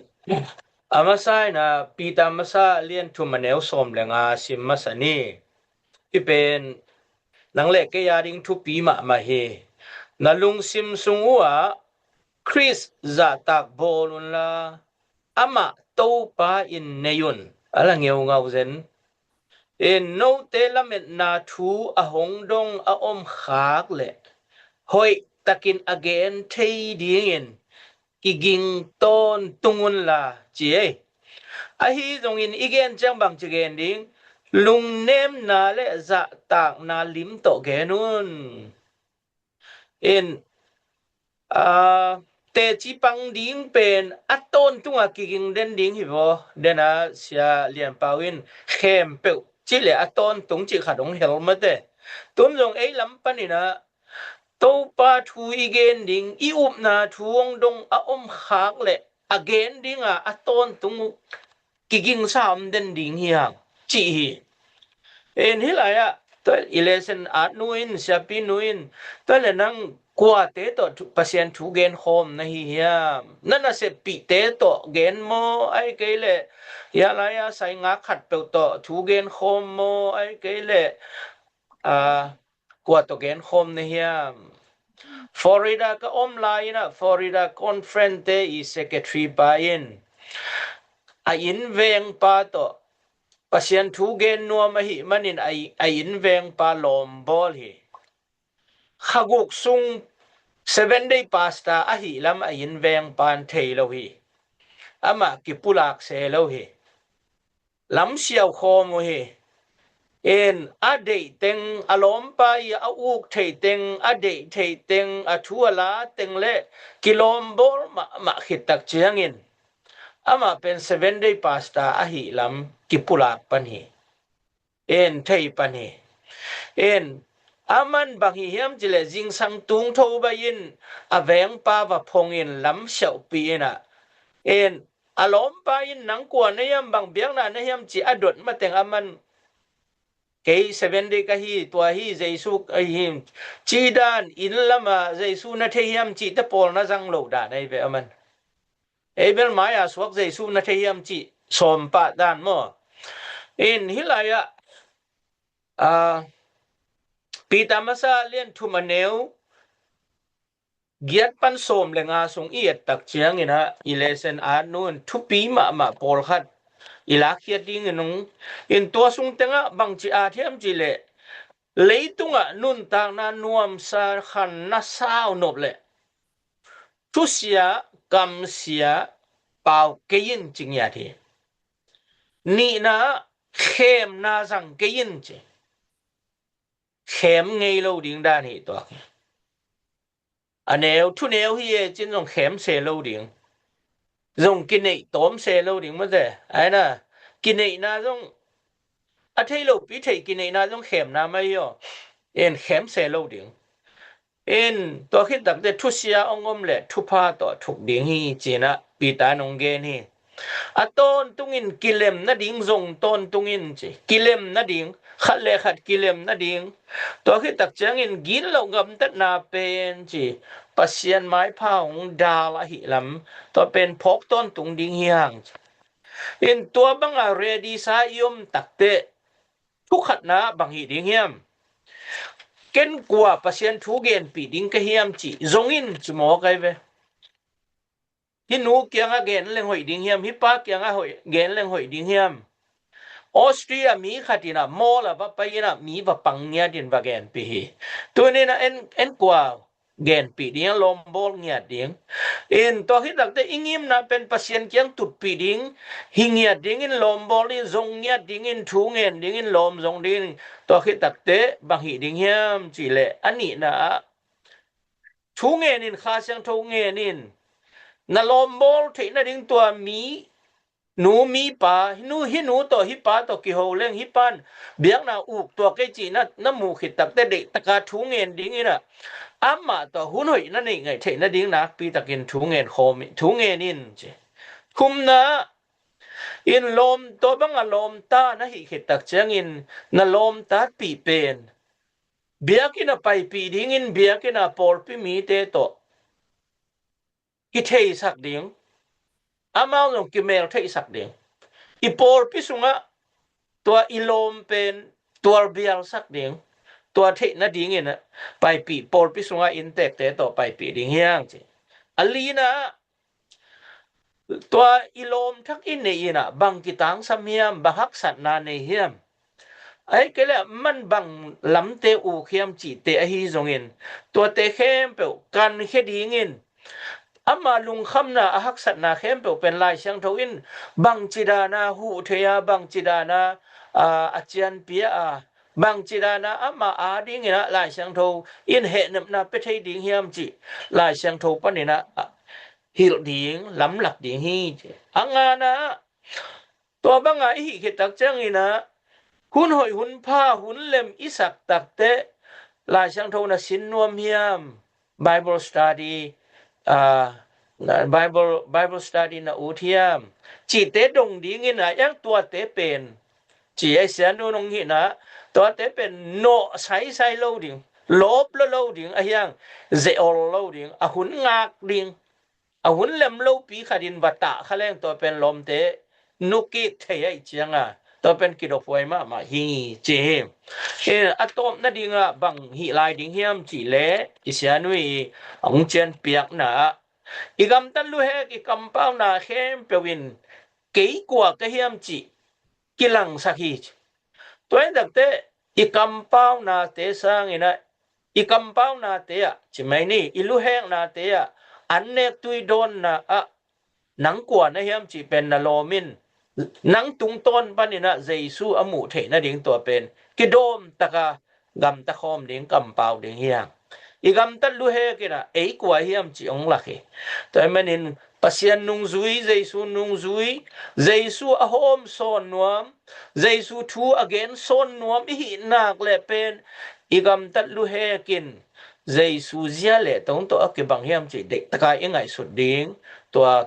A masa in ah Peter masa lian thum a neu sawm le nga sim masa ni. Hih pen nang le kei a ding thupi mahmah hi. Na lungsim sung uh ah Khrist zahtak bawl unla, amah Topa in nei un, a la ngeungau zen. In note lametna thu a hong dong a om khak leh hoih takin a gen thei dingin kiging tawntung unla, ci ei. Ahi zongin i gen ciang bangci gen ding? Lungnemna le zahtakna lim tawh gen un. In, ah, teci pang ding pen a tawntunga kiging den ding hi vaw, dena Sia Lian Pau in khempeuh cih le a tawntung cih khat hong hel mate. Tun zong ei lam panin ah Topa thu i gen ding, i upna thu hong dong a om khak le a gen dinga a tawntung kigingsa om den ding hi hang, cih hi. En hih lai-ah tua i lesson at nu in, siapi nu in, tua le nang kuate tawh thu, Pasian thu gen khawm na hi hiam? Na naseppihte tawh gen maw, ai kei leh hia lai-a sai nga khat peuh tawh thu gen khawm maw, ai kei leh, ah, kua tawh gen khawm na hiam? Florida ka om lai-in ah Florida Conference te i secretary pa in a innveng pa tawh Pasian thu gen nuam ahih manin a, a innveng pa lawmbawl hi. Kha guk sung Seven Day Pastor ahih lam a innveng pan thei lo hi. Amah kipulak se lo hi. Lamsiau khawm uh hi. In a deih teng, a lawmpa i a uk theih teng, a deih theih teng, a thu a la teng le kilawmbawl mahmah khit tak ciangin amah pen Seven Day Pastor ahih lam kipulak pan hi. In thei pan hi. In aman bang hi hiam cih leh zingsang tung tho bai in a vengpa va phong in lamsiauhpih in ah, in a lawmpa in nang kua na hiam, bang biakna na hiam cih a dot mateng aman kei Seven Day ka hi, tua hi Jesu ka hi, cih dan, inn lama Jesu na thei hiam cih te pawl na zang lo dan ahi ve aman. Ei bel mai-a suak Jesu na thei hiam cih sawm pah dan maw? In hih lai-ah, ah, Peter masa lian thum a neu giat pan sawm le nga sung i et tak ciangin ah i lesson at nu in thupi mahmah pawlkhat i lakkhiat dingin hong, in tua sung tengah bangci at hiam cih leh leitungah nuntakna nuamsa khat na sau nop leh thusia, kamsia pau kei in ci ngiat hi. Nihna, khemna zang kei in ci. Khem ngei lo ding dan hi tuak hi. A neu, thu neu hi e cin zong khem se lo ding. Zong kineih tawm se lo ding mate. Aina, kineihna zong a thei lopi thei kineihna zong khemna mai hi aw. En khem se lo ding. In tua khit takte thusia hong om leh thupha tawh thuk ding hi ci-in ah Peter in hong gen hi. A tawntungin kilem nading zong tawntungin ci. Kilem nading, khat le khat kilem nading. Tua khit tak ciangin gitloh gamtatna pen ci, Pasian maipha hong dal ahih lam, tua pen phawk tawntung ding hi hang ci. In tua banga ready sa i om takte, thu khatna bang hi ding hiam? Ken kua Pasian thu genpih ding ka hiam cih zong in ci mawk ahi ve. Hih nu kiangah gen leng hoih ding hiam? Hih pa kiangah hoih, gen leng hoih ding hiam? Austria mi khat in ah mall ah va pai in ah mi va pang ngiat in va genpih hi. Tuni in ah en, en kua genpih ding, lawmbawl ngiat ding. In tua khit takte i ngimna pen Pasian kiang tutpih ding hi ngiat dingin lawmbawl in, zong ngiat dingin, thu ngen dingin, lawm zong dingin, tua khit takte bang hih ding hiam cih leh a nihna ah thu ngen in, Kha Siangtho ngen in, na lawm bawl theih nading tua mi nu mi pa, hi nu, hi nu tawh hi pa tawh kiho leng, hi pan biakna uk tuak kei cih na, na muh khit takte deih taka thu ngen dingin ah, amah tawh hun hoih na neih ngaih theih nading nakpi takin thu ngen khawm, thu ngen in ci. Thumna in lawm, tua banga lawmta na hih khit tak ciangin na lawmtatpih pen biakinn a paipih dingin biakinn a pawlpi mite tawh kitheisak ding, amau zong kimel theihsak ding. I pawlpi sungah tua i lawm pen tualbialsak ding, tua theih nadingin ah paipih, pawlpi sungah inntekte tawh paipih ding hi hang ci. A lina, tua i lawm thak i neih in ah bang kitangsam hiam, bang haksatna nei hiam, ahih kei leh man bang lamte uk hiam cihte ahi zongin, tuate khempeuh kankhia dingin, ama lungkhamna, a haksatna khempeuh pen Lai Siangtho in bangci dana huh thei a, bangci dana, aa, a cianpih a, bangci dana ama adingin ah Lai Siangtho in hehnepna pia thei ding hiam cih Lai Siangtho panin ah hilh ding, lamlak ding hi ci. A ngana, tua banga i hih khit tak ciangin ah hun hoih, hun pha, hun lem i sak takte Lai Siangtho na sin nuam hiam, Bible study, aa, na Bible, Bible study na ut hiam cihte dong dingin ah, iang tuate pen ci, ei sianu nong hihna, tuate pen nawh saisai lo ding, lawp lo lo ding, a hiang zeol lo ding, a hun ngak ding, a hun lem lopi khatin va tah kha leng tua pen lawmte nukik thei ahih cianga tua pen kidophuai mahmah hi ci hi. Eh, a tawp nadinga bang hih lai ding hiam cih leh i sianu i hong cianpiakna ah, i gamtat luhek, i kampauna khempeuh in kei kua ka hiam cih kilangsak hi ci. Tua in takte i kampaunate sangin ah, i kampaunate ah ci mai ni, i luheknate ah, an nek tui dawnna ah nang kua na hiam cih pen na lawm in, nang tungtawn panin ah Jesu a muh theih nading tua pen kidawm taka gamta khawm ding, kampau ding hi hang. I gamtat luhek in ah ei kua hiam cih hong lak hi. Tua ahih manin Pasian nungzui, Jesu nungzui, Jesu a hawm sawn nuam, Jesu thu a gen sawn nuam i hih nak leh pen i gamtat luhek in Jesu zia leh tong tawh a kibang hiam cih deih taka i ngaihsut ding tua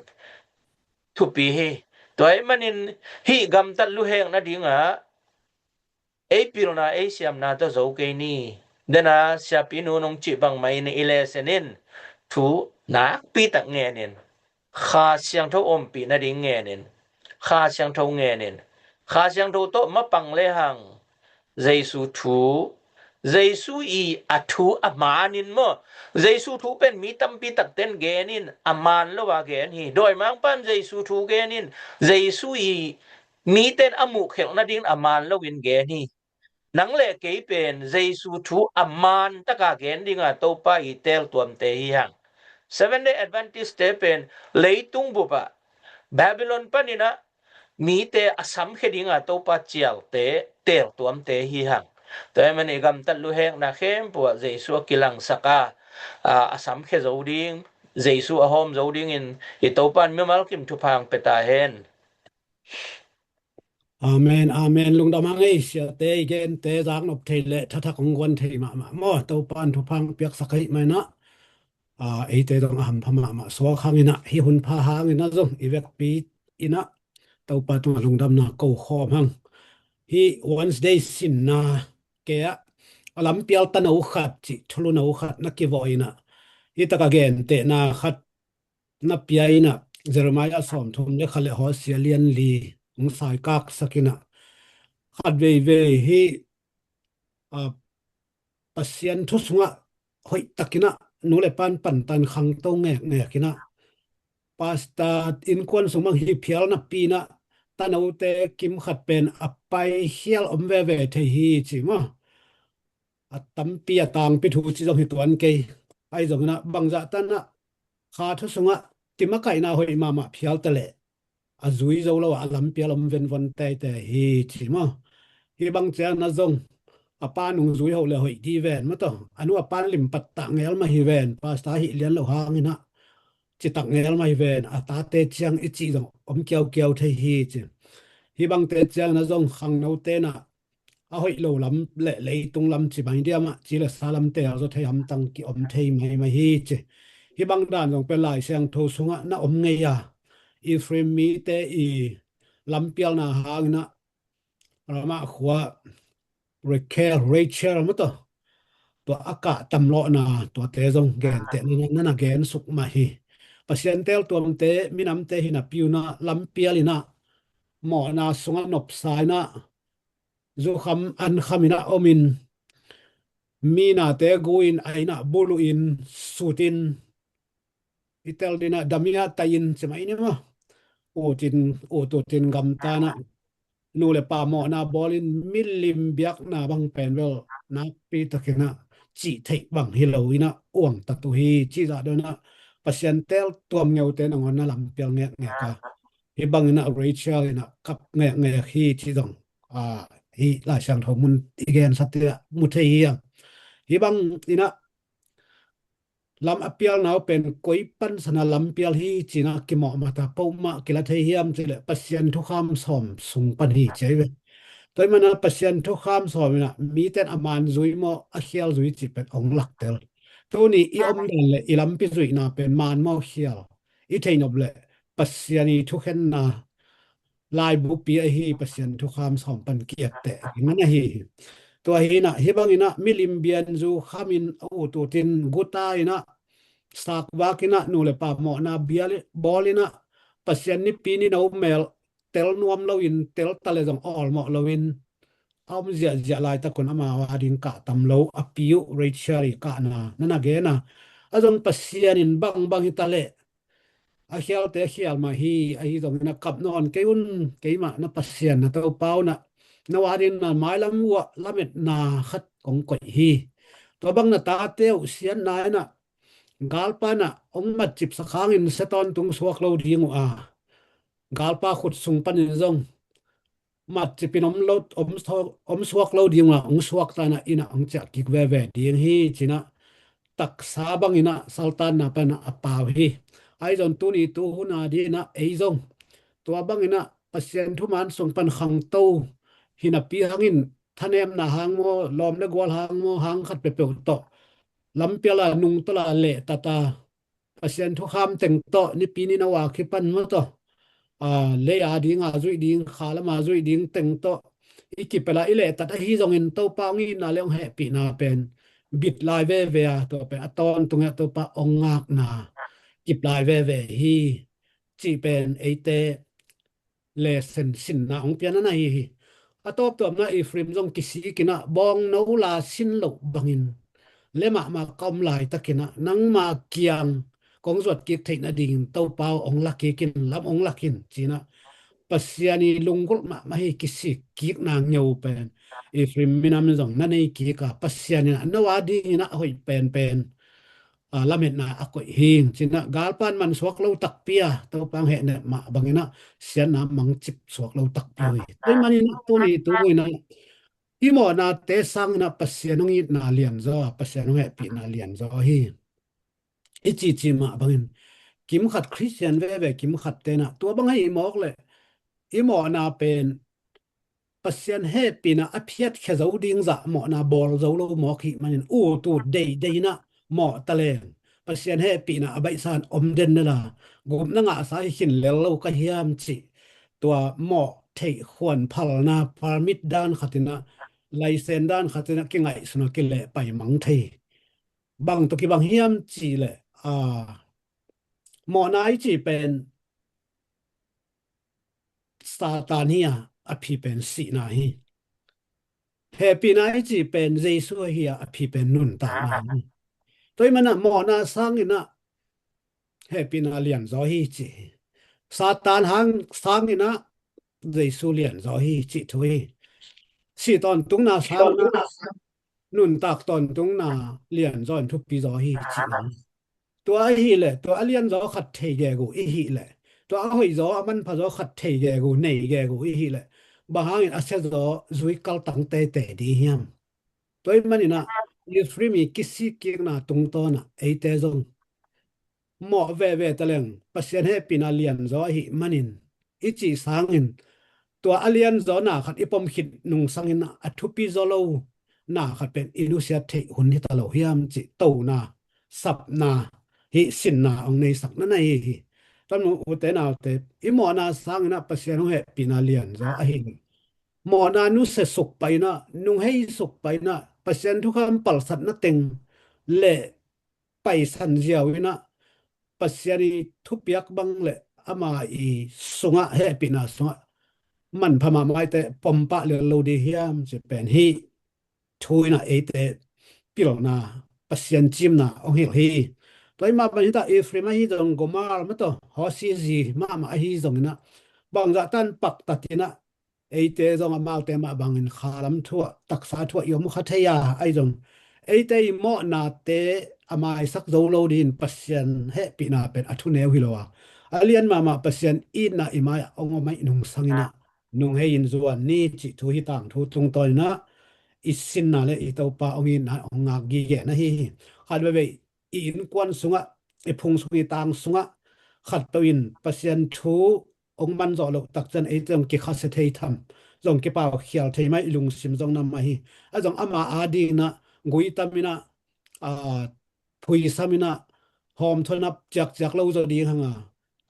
thupi hi. Tua ahih manin hih gamtat luhek nadingah ei pilna, ei siamna tawh zo kei ni. Dena siapinu nong cih bangmah in i lesson in thu nakpi tak ngen in, Kha Siangtho ompih nading ngen in, Kha Siangtho ngen in, Kha Siangtho tawh mapang lehang Jesu thu, Jesu i a thu a man in maw, Jesu thu pen mi tampi takten gen in a man lo a gen hi. Dawimangpan Jesu thu gen in, Jesu i miten a muhkhelh nadingin a man loin gen hi. Nang le kei pen Jesu thu a man taka gen dinga Topa i teltuamte hi hang. Seventh Day Adventist-te pen leitung bupah Babylon paninah mite a samkhia dinga Topa cialte teltuamte hi hang. Tua ahih manin i gamtat luhekna khempeuh ah Jesu a kilangsak a, a, a samkhia zo ding, Jesu a hawm zo dingin i Topa in mimal kim thupha hong pia ta hen. Amen, amen. Lungdam hang ei, siate i gente zaknop thei le thathak hong guan thei mahmah maw. Topa in thupha hong piaksak ahih maninah, a, eite zong a hampha mahmah suak hanginah, hih hunpha hanginah zong i vekpi inah Topa tungah lungdamna ko khawm hang. Hih Wednesday sinna ke ah a lampial tano khat cih thulu no khat na kivaw inah, hih taka gentehna khat na pia inah, Jeremiah sawmthum le khat le Hosea lian li hong saikaksak inah, khat veivei hih, a, Pasian thu sungah hoihtakinah nu le pan pantan khangto ngekngekinah, pastor innkuan sung bang hi phial napi inah tanote kim khat pen a paikhial om veve thei hi ci maw. A tampi a tangpi thu ci zong hi tuan kei. Ahi zonginah bangzah tanah kha thu sungah kimakaihna hoih mahmah phial taleh a zui zo lo a, a lampial om venvon teitei hi ci maw. Hih bang cianah zong a pa nungzui hoh le hoih di ven maw taw. A nu a pan limpat tah ngel mah hi ven, pastor hih lian lo hanginah. citak ngel mah hi ven, a tate ciang i cih zong om kiaukiau thei hi ci. Hih bangte ciang na zong khangnote na a hoih lo lam le leitung lam ci mai diam ah ci le sa lamte a zaw thei hamtang ki om thei maimai hi ci. Hih bang dan zong pen Lai Siangtho sungah na om ngei a, Ephraim mite i lampialna hangin ah Ramah khua Rachel, Rachel maw tawh, tua a kah tamlawhna tuate zong genteh na na gen suk mah hi. Pasian teltuamte minamte hi napi un ah lampial in ah mawhna sungah nopsa in ah zukham ankham in ah om in minate gu in a in ah buluh in sut in i tel ding ah damiah tai in ci mai ni maw? Ut in, ut ut in gamta in ah nu le pa mawhna bawl in milim biakna bang pen bel nakpi takin ah cih theih bang hi lo in ah uangtat uh hi. Cih zah deuh in ah Pasian teltuam ngeute nangawn na lampial ngekngek a, hih bangin ah Rachel in ah kap ngekngek hi cih zong, ah, hih Lai Siangtho mun i gensa te ah mu thei hi a. Hih bangin ah lam a pialna uh pen koi pansan a lampial hi ci in ah kimawh mata peuhmah kila thei hiam cih leh Pasian thukham sawm sung pan hi ci ahi ve. Tua ahih manin ah Pasian thukham sawm in ah mite in a maan zui maw a khial zui cih pen hong laktel. Tuni i om dan le i lampi zuihna pen maan maw khial i theihnop leh Pasian i thukhenna laibupi ahi Pasian thukham sawm pan ki-etteh ding man ahi hi. Tua hi in ah hih bangin ah milim bian zukham in a ut ut in guta in ah sakvak in ah nu le pa mawhna bial bawl in ah Pasian nipi nino mel tel nuam lo in tel ta le zong awlmawh lo in a om ziahziah laitak un amau a ding kah tam lo a pi uh Rachel i kahna na na gen a, a zong Pasian in bangbang hi ta leh a khialte a khial mah hi. Ahi zongin a kap nawn kei un, keimah na Pasian na Topa un ah na a ding na mailam uh ah lametna khat kong koih hi. Tua bang na tate uh siatna in ah galpa in ah hong matcipsak hangin sia tawntung suak lo ding uh a, galpa khut sung panin zong matcip in om lo, om suak, om suak lo ding uh a hong suakta in ah inn ah hong ciah kik veve ding hi ci in ah taksa bangin ah saltanna pan ah a pau hi. Ahi zong tuni tu hun a ding in ah ei zong tua bangin ah Pasian thuman sung pan khangto hi napi hangin thanemna hang maw lawm le gual hang maw hang khat peuhpeuh tawh lampial a nungta la lehtat a Pasian thukham teng tawh nipi nino a kipan maw tawh, a, lei a ding a zuih ding, kha lam a zuih ding teng tawh i kipel a i lehtat ahi zongin Topa hong itna le hong hehpihna pen bit lai veve a, tua pen a tawntung ah Topa hong ngakna kip lai veve hi cih pen eite lesson sinna hong pian a na hi hi. A tawptuamna Ephraim zong kisik in ah bawngno la sin loh bangin le mahmah ka om laitakin ah nangma kiang kong zuat kik theih nadingin Topa aw hong la kik in, lam hong lak in ci in ah Pasian i lunggulh mahmah hi. Kisik kikna ngeu pen Ephraim minam in zong na nei kik a, Pasian in ah no a dingin ah a hoih penpen a, lametna a koih hi. Ci in ah galpa in man suak lo takpi a, Topa hong hehnep mah bangin ah siatna mangcip suak lo takpi uh hi. Tua ahih manin ah tuni tu in ah i mawhnate sangin ah Pasian hong itna lianzaw a, Pasian hong hehpihna lianzaw hi. I cici mah bangin kimkhat Khristian veve kimkhatte in ah tua bang ahi mawk leh i mawhna pen Pasian hehpihna a phiatkhia zo ding zah mawhna bawl zo lo mawk hih manin ut ut deidei in ah mawh taleng Pasian hehpihna a baihsa in om den den a, gupna ngahsa hi khin lel lo ka hiam cih tua mawh theih khuan phalna permit dan khat in ah, license dan khat in ah kingaihsun a kilehpai mang thei. Bang tawh kibang hiam cih leh, a, mawhna i cih pen Satan hi a, a phi pen sihna hi. Hehpihna i cih pen Jesu hi a, a phi pen nuntakna hi. Tua ahih manin ah mawhna sangin ah hehpihna lianzaw hi cih hi. Satan hang sangin ah Jesu lianzaw hi cih thu hi. Sih tawntungna sangin ah nuntak tawntungna lianzaw in thupi zaw hi cih hi. Tua ahih leh tua a lianzaw khat thei gegu i hih leh, tua a hoihzaw a manphazaw khat thei gegu nei gegu i hih leh, bang hangin a siazaw zui kaltang teitei ding hiam? Tua ahih manin ah Ephraim i kisik kikna tungtawn ah eite zong mawh veve taleng Pasian hehpihna lianzaw ahih manin i cih sangin tua a lianzaw na khat i pom khit nungsangin a thupi zaw lo na khat pen i nusiat theih hun hi ta lo hiam cih tona, sapna, hih sinna hong neisak na nei hi. Tua manin ute naute, i mawhna sangin ah Pasian hong hehpihna lianzaw ahi. Mawhna nusia suk paina, nunghei suk paina, Pasian thukham palsatna teng le paisan ziau inah Pasian i thupiak bang le ama i sungah hehpihna sungah manpha mahmah i te pom pah lel lo ding hiam ci pen hih thu inah eite pilna Pasian cimna hong hilh hi. Tua i mah bang hi ta Ephraim ahi zong Gomer mah tawh Hosea zi mahmah ahi zong inah bangzah tan paktat inah eite zong amaute mah bangin khalam thuah, taksa thuah i om kha thei a, ahi zong eite i mawhnate a maisak zo lo dingin Pasian hehpihna pen a thuneu hi lo a, a lian mahmah Pasian itna i mai-ah hong om ahih nungsangin ah nunghei in zuan ni cih thu hi tangthu tungtawn inah i sinna le i Topa hong itna hong ngak gige na hi hi. Khat veivei i innkuan sungah, i phung sung i tang sungah khatpeuh in Pasian thu hong man zawh loh tak ciang eite zong kikhasia thei tham, zong kipaukhial thei mah i lungsim zong na mah hi. A zong ama ading inah guitam inah, aa, phuisam inah, hawmthawn a ciakciak lo zaw ding hang a,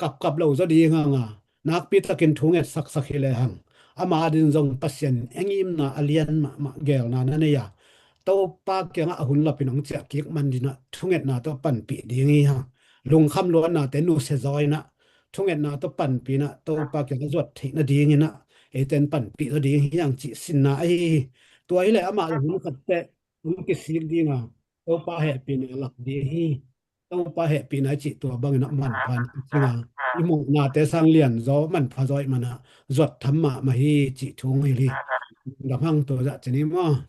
kapkap lo zaw ding hang a, nakpi takin thunget saksak hi lehang ama ading zong Pasian hehpihna a lian mahmah gelna na nei a, Topa kiangah a hun lapin hong ciah kik man dingin ah thungetna tawh panpih ding hi hang. Lungkham luannate nusia zaw inah thungetna tawh panpih inah Topa kiangah zuat theih nadingin ah eite in panpih zaw ding hi hang cih sinna ahi hi. Tua hi leh amah hun khat teh hong kisik ding a, Topa hehpihna lak ding hi. Topa hehpihna i cih tua bangin ah manpha in kicing a, i mawhnate sang lianzaw manpha zaw ahih manin ah zuat tham mahmah hi cih thu hong hilh hi. Lungdam hang, tua zah ci ni maw.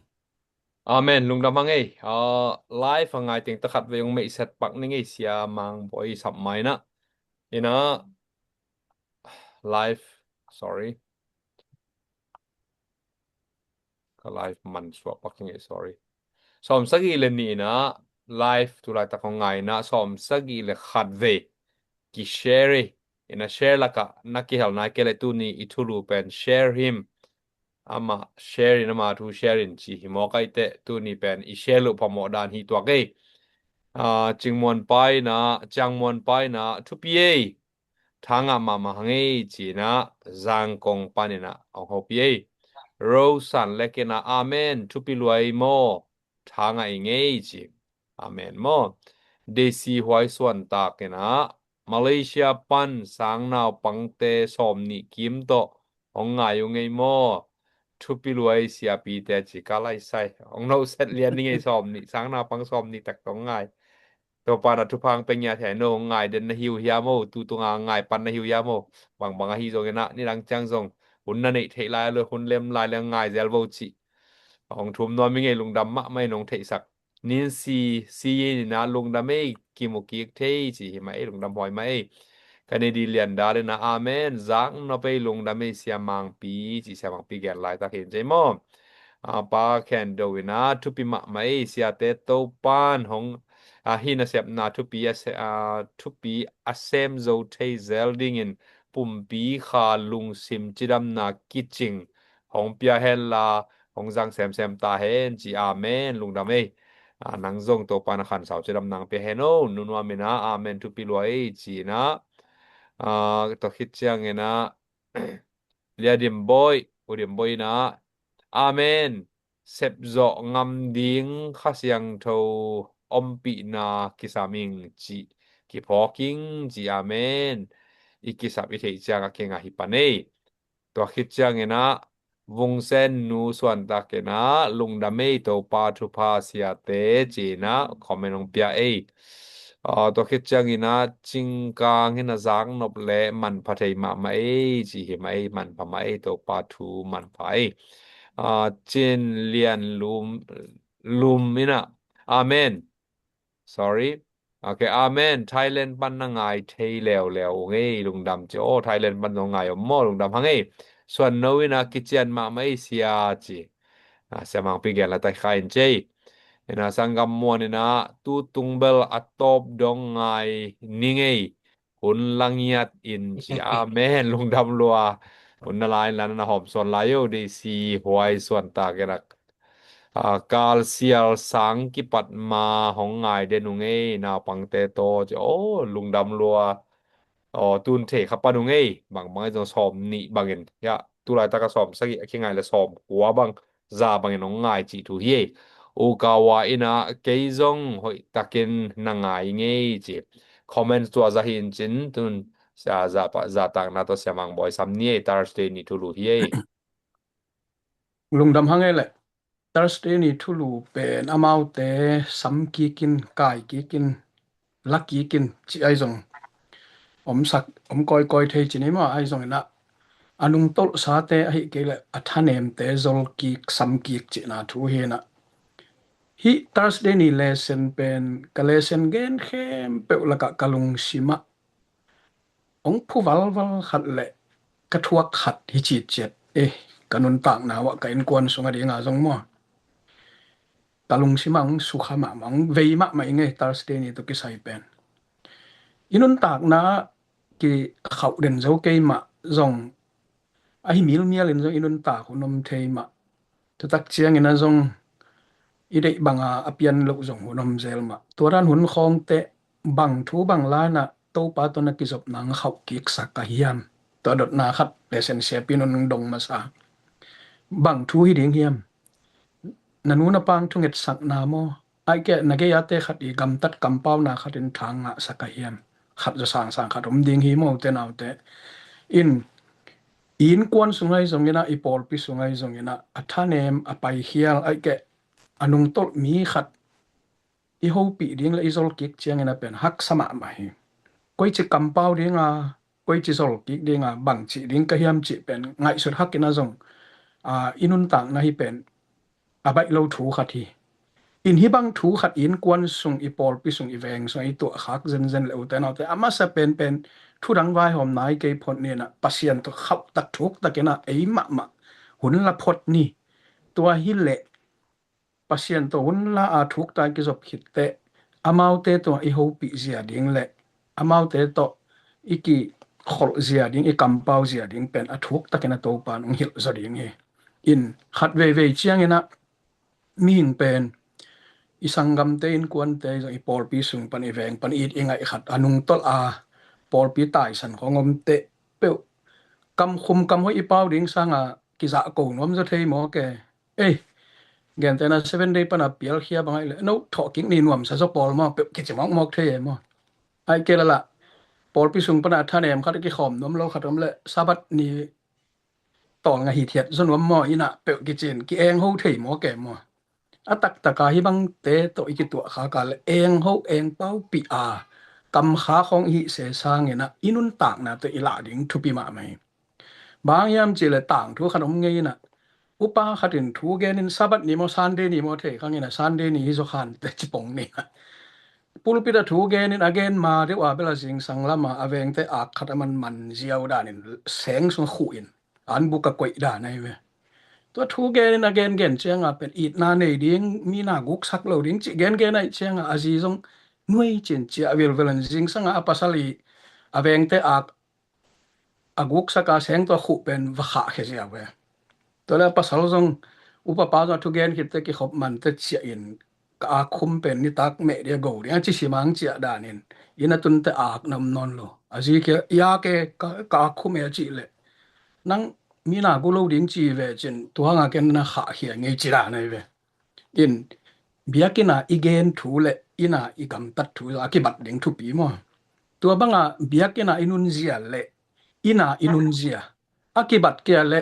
Amen. Lungdam hang ei. Ah, live a ngai teng ta khat vei hong meihset pak ning ei, Sia Mang Bawi Sap Mai na. Inah live, sorry. Ka live man suak pak ning ei, sorry. Sawmsagih le nih inah live tulaitak hong ngai inah sawmsagih le khat vei kishare hi. Inah share lakah na kihel nai kei leh tuni i thulu pen share him. Amah share in, ama thu share in ci hi mawk ahih teh tuni pen i share loh phamawh dan hi tuak ei. Ah, Cingmuan Pa inah, Ciangmuan Pa inah thupi ei. Tha ngah mahmah hang ei ci inah Zangkong pan inah hong hopih ei. Rosan Lek inah amen, thupi lua ei maw. Tha ngah ing ei ci. Amen maw. Desi Huai Suantak inah Malaysia pan sang naupangte sawmnih kim tawh hong ngai ung ei maw. Thupi lua ei siapite ci ka lai sai. Hong noset lian ning ei sawmnih, sang naupang sawmnih tak tawh hong ngai. Topa na thupha hong pia ngiat hen o, hong ngai den na hi uh hiam o, tu tunga ngai pan na hi uh hiam o. Bangbang ahi zongin ah nidang ciang zong hun na neih theih lai lo, hun lem lai le ngai zel vo cih hong thum nuam ing ei. Lungdam mahmah in hong theihsak. Nin Si, Si Yin inah lungdam ei, kimu kik thei ci hi mah ei, lungdam huai mah ei. Kennedy Lian Dal inah amen, zak nop ei, lungdam ei Sia Mangpi ci, Sia Mangpi gen laitak hi in ci ei maw. Ah, Pa Khen Do inah thupi mahmah ei, siate Topan hong, ah, hih nasepna thupi a se-, ah, thupi a sem zo thei zel dingin pumpi kha lungsim cidamna kicing hong pia hen la, hong zang semsem ta hen ci. Amen. Lungdam ei. Ah, nang zong Topa na khansau cidamna hong pia hen o. Nunuam inah amen, thupi lua ei ci inah. Ah, tua khit ciang inah Lia Dim Bawi, U Dim Bawi inah amen. Sepzawh ngam ding Kha Siangtho ompihna kisam ing ci, kiphawk ing ci. Amen. I kisap i theih ciangah kingah hi pan ei. Tua khit ciang inah Vung Sen Nu Suantak inah lungdam ei, Topa thupha siate ci inah comment hong pia ei. Ah, tua khit ciang inah Cing Kang inah zak nop le manpha thei mahmah ei ci hi mah ei, manpha mah ei, Topa thu manpha ei. Ah, Cin Lian Lum, Lum inah amen. Sorry. Ok, amen. Thailand pan na ngai thei leuleu ung ei, lungdam ci. Oh, Thailand pan zong ngai om maw, lungdam hang ei. Suan No inah kician mahmah ei sia ci. Ah, Sia Mangpi gen laitak hi kha in ci ei. Ina sanggam muan ina tu tung bel a tawp dong ngai ni ngei. Hun la ngiat in ci. Amen. Lungdam lua. Hun na lai lan na hawm suan lai yo dei si huai suan ta kenak. Kal sial sang kipat ma hong ngai den ung ei naupangte tawh ci. O lungdam lua. O tun thei kha pan ung ei. Bangbang ei zong sawm nih bangin ya tulaitak a sawm sagih a kingai le sawm kua bang za bangin hong ngai cih thu hi ei. U Kawa ina kei zong hoih takin na ngai ngei ci. Comments tua za hi in cin tun za takna tawh Sia Mang Bawi sam ni ei. Thursday ni thulu hi ei. Lungdam hang ei leh. Thursday ni thulu pen amaute sam kikin, kai kikin, la kikin ci ai zong om sak om kawikawi thei ci ni maw? Ai zong ina a nungtolhsate ahi kei leh a thanemte zol kik, sam kik cihna thu hi ina. Hih Thursday ni lesson pen ka lesson gen khempeuh lakah ka lungsimah hong phu valval khat le ka thuak khat hi citciat. Eh, ka nuntakna uah ka innkuan sung a dinga zong maw, ka lungsimah hong sukha mahmah, hong vei mahmah i ngei Thursday ni tawh kisai pen. I nuntakna kikhauh den zo kei mah zong ahi milmial in zong i nuntak hun om thei mah. Tutak ciangin a zong i deih banga a pian loh zong hun om zel mah. Tua dan hun khawngte bang thu bang laina Topa tawh na kizopna hong khauh kiksak ka hiam? Tua dotna khat lesson siapi nung dong masa. Bang thu hi ding hiam? Na nu na pang thungetsakna maw? Aike na gei ate khat i gamtat kampauna khat in thang ngahsak a hiam? Khat zaw sangsang khat om ding hi maw ute naute. In i innkuan sung ai zong ina, i pawlpi sung ai zong ina a thanem a paikhial aike a nungtolh mi khat i hopih ding le i zolkik ciangin a pen haksa mahmah hi. Koici kampau dinga, koici zolkik dinga, bangci ding ka hiam cih pen ngaihsut hakin a zong i nuntakna hi pen a baih lo thu khat hi. In hih bang thu khat i innkuan sung, i pawlpi sung, i veng sung i tuahkhak zenzen le ute naute a masa penpen thu dang vaihawm nai kei phot ni ina Pasian tawh khauhtak thuktak ina ei mahmah hun la phot ni. Tua hi leh Pasian tawh hun la a thuktak i kizop khitteh amaute tawh i hopih zia ding le amaute tawh i kikholh zia ding, i kampau zia ding pen a thuktakin a Topa in hong hilh zaw ding hi. In khat veivei ciangin a mihing pen i sanggamte, innkuante zong i pawlpi sung pan, i veng pan i it i ngaih khat a nungtolh a pawlpi taisan khawng omte peuh kamkhum kamhoih i pau ding sanga kizahko nuam zaw thei maw ke? Ei, gentehna Seven Day pana pialkhia bang aih le no thawhkik ni nuamsa zaw pawl maw peuh kici mawkmawk thei e maw? Aih kei lala pawlpi sung pana a thanem khat a kikhawm nuam lo khat om le Sabbath ni tawlnga hithiat zaw nuam maw ina peuh kicin ki-eng ho thei maw ke maw? A taktaka hih bangte tawh i kituahkhak a le eng ho eng paupih a kamkha khawng i hih se sangin a i nuntakna tawh i lah ding thupi mahmah hi. Bang hiam cih le tangthu khat om ngei ina upa khat in thu gen in Sabbath ni maw Sunday ni maw thei khang ina Sunday ni hi zaw khan te cipong ni ina pulpit a thu gen in a gen ma deuh a bel a zingsang lama a vengte ak khat a manman ziau danin seng sung khuh in an buk a koih dan ahi ve. Tua thu gen in a gengen cianga pen itna nei ding, mi na guksak lo ding cih gengen aih cianga a zi zong nuai cin ciah vilvel in zingsanga a pasal i a vengte ak a guksak a seng tua khuh pen va khahkhia ziau ve. Tua le a pasal zong upapa zong a thugen khitte kikhop mante ciah in ka ak khum pen nitak meh dia go ding a ci simang ciah danin ina tunte ak na om nawn lo. A zi kia i ak e ka ak khum e a cih leh nang mi na gu lo ding ci ve cin tuanga ken na khahkhia ngei ci dan ahi ve. In biakina i gen thu le ina i gamtat thu a kibat ding thupi maw? Tua banga biakina i nunzia le ina i nunzia a kibat kia le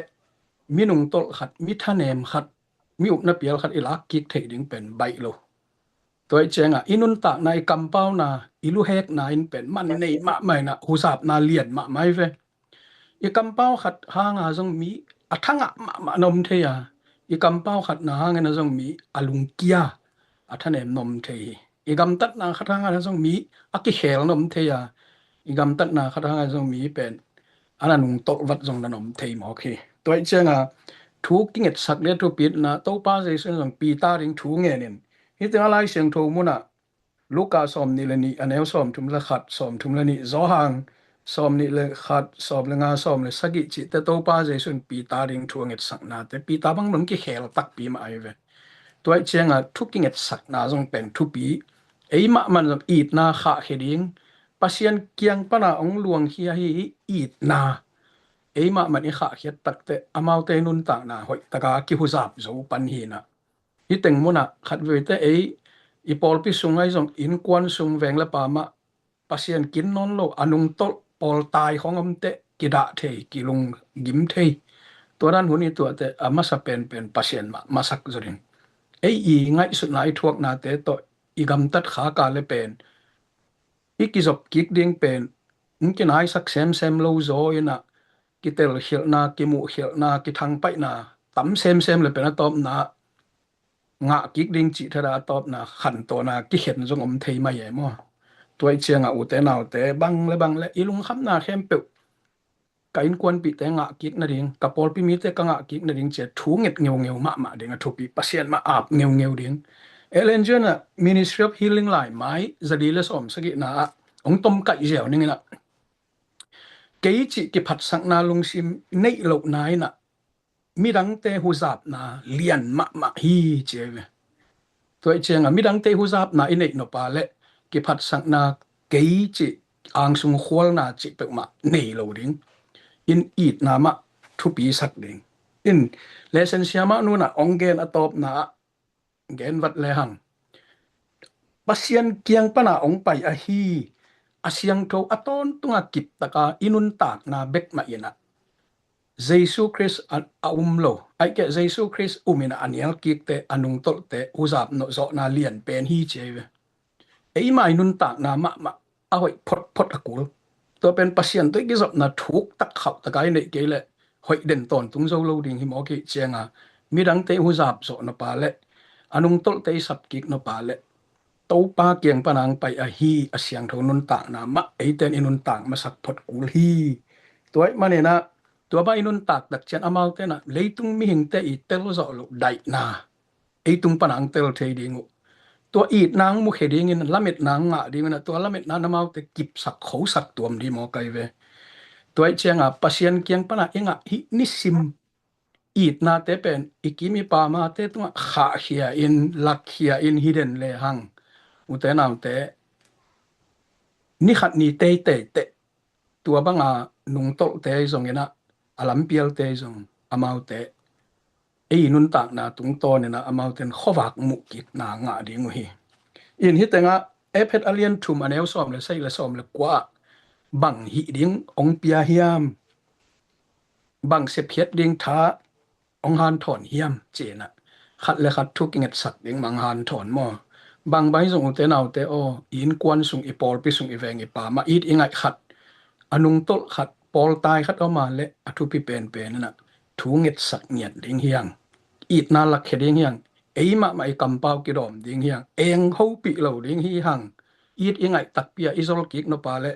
minung tolh khat, mi thanem khat, mi upna pial khat i lak kik theih ding pen baih lo. Tua i cianga i nuntakna, i kampauna, i luhekna in pen man nei mahmah ina huzapna lian mahmah i ve. I kampau khat hanga zong mi a thangah mahmah na om thei a, i kampau khatna hangin a zong mi a lungkia a thanem na om thei hi. I gamtatna khat hangin a zong mi a kikhel na om thei a, i gamtatna khat hangin a zong mi pen a na nungtolh vat zong na na om thei mawk hi. Tua i cianga thu kingetsak le thupitna Topa Jesu in zong Peter ding thu ngenin Hih tengah Lai Siangtho munah Luka sawm nih le nih, a neu sawm thum le khat, sawm thum le nih, Johan sawm nih le khat, sawm le nga, sawm le sagih cihte Topa Jesu in Peter ding thu a ngetsaknate, Peter bang dong kikhel takpi mah ahi ve. Tua ih ciangah thu kingetsakna zong pen thupi, ei mahmah zong itna khahkhia ding, Pasian kiang pana hong luangkhia hi itna. Ei mahmah i khahkhiat takteh amaute nuntakna hoih taka kihuzap zo pan hinah. Hih teng munah khatveite ei i pawlpi sung ahi zong innkuan sung veng le pa mah Pasian kin nawn lo, a nungtolh pawltai khong omteh kidah thei, kilunggim thei. Tua dan hun i tuahteh a masa penpen Pasian mah masak zo ding. Ei i ngaihsutna i thuaknate tawh i gamtat khaka le pen i kizop kik ding pen hong kinaisak semsem lo zaw inah kitelkhialhna, kimuhkhialhna, kithangpaihna tam semsem le pen a tawpna ngah kik ding cih thada a tawpna khantawn a kikhen zong om thei mai e maw? Tua ih ciangah ute naute bang le bang le i lungkhamna khempeuh ka innkuanpihte ngah kik nading, ka pawlpi mite ka ngah kik nading cia thu nget ngeungeu mahmah ding a thupi, Pasian mah ap ngeungeu ding. Ellen G. White in ah Ministry of Healing lai mai zali le sawm sagihna ah hong tomkaih ziau ning inah kei cih kiphatsakna lungsim neih lohna inah midangte huzapna lian mahmah hi ci ahi ve. Tua ih ciangah midangte huzapna i neih nop a le kiphatsakna kei cih angsung khualna cih peuhmah nei lo ding. In itna mah thupisak ding. In lesson siamah nunah hong gen a tawpna ah genvat lehang Pasian kiang pana hong pai ahi a siangtho a tawntunga kiptaka i nuntakna bek mah inah Jesu Khrist a, a um lo, ahih keh Jesu Khrist um inah a nialkikte, a nungtolhte huzap nawhzawhna lian pen hi ci ahi ve. Eima i nuntakna mahmah a hoih photphot a kul. Tua pen Pasian tawh i kizopna thuk tak khauh taka i neih kei leh hoih den tawntung zo lo ding hi mawk ih cianga midangte i huzap zawh nop a le a nungtolhte i sapkik nop a le Topa kiang pana hong pai ahi a siangtho nuntakna mah eite in i nuntak masak phot kul hi. Tua ih maninah tua bang i nuntak tak cian amaute inah leitung mihingte i tel zawh loh daihna ei tung pana hong tel thei ding uh. Tua itna hong mukhia dingin lametna hong ngah ding uh inah tua lametna in amaute kipsak khosak tuam ding mawk ahi ve. Tua ih cianga Pasian kiang pana i ngah hih nisim itnate pen i kim i pamate tungah khahkhia in, lakkhia in hi den lehang ute naute ni khat ni teitei teh tua banga nungtolhte zong inah a lampialte zong amaute ei nuntakna tungtawn inah amaute in khuavak muhkikna ngah ding uh hi. In hih tengah Efet a lian thum a neu sawm le sagih le sawm le kua ah bang hih ding hong pia hiam? Bang sepkhiat ding tha hong hanthawn hiam ci inah khat le khat thu kingetsak ding mah hong hanthawn maw? Bang bang hi zong ute naute aw, i innkuan sung, i pawlpi sung, i veng i pam ah it i ngaih khat, a nungtolh khat, pawltai khat om a le a thupi penpen inah thu ngetsak ngiat ding hiang, itna lakkhia ding hiang, ei mahmah i kampau kidawm ding hiang, eng hopih lo ding hi hang. It i ngaih takpi a i zolkik nop a le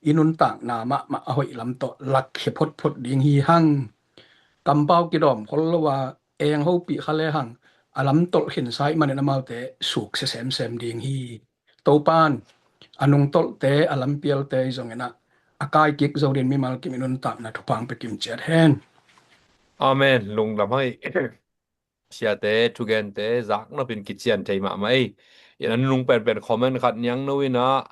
i nuntakna mahmah a hoih lam tawh lakkhia photphot ding hi hang. Kampau kidawm khol lo a eng hopih kha lehang a lamtolh khinsa ih manin amaute suksia semsem ding hi. Topan a nungtolhte a lampialte zong inah a kai kik zo din mimal kim i nuntakna thupha hong pia kim ciat hen. Amen. Lungdam hoi. Siate, thugente zaknopin kician thei mahmah ei. Ina nunung penpen comment khat niang no ina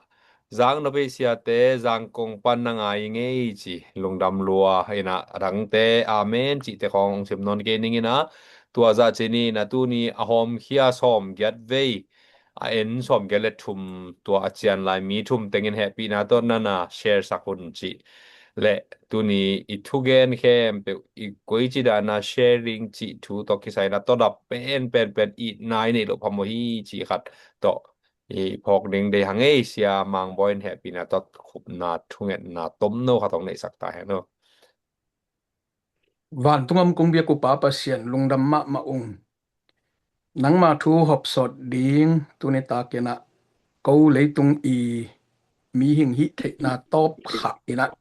zaknop ei siate, Zangkong pan na ngai ngei ci, lungdam lua ina a dangte amen cihte khawng hong sim nawn kei ning ina. Tua zah ci ni ina tuni a hawmkhia sawm giat vei a en sawm giat le thum tua a cian lai mi thum tengin hehpihna tawh nana share sak hun cih le tuni i thugen khempeuh i koici dana sharing cih thu tawh kisai na tawdap pen pen pen itna i neih loh phamawh hi cih khat tawh i phawk ding dei hang ei. Sia Mangbawi in hehpihna tawh khupna thungetna tomno khat hong neihsak ta hen aw. Vantung om kong biak uh Pa Pasian, lungdam mahmah ung. Nangma thu hopsawt ding tuni takin ah ko leitung i mihing hih theihna tawp khah in ah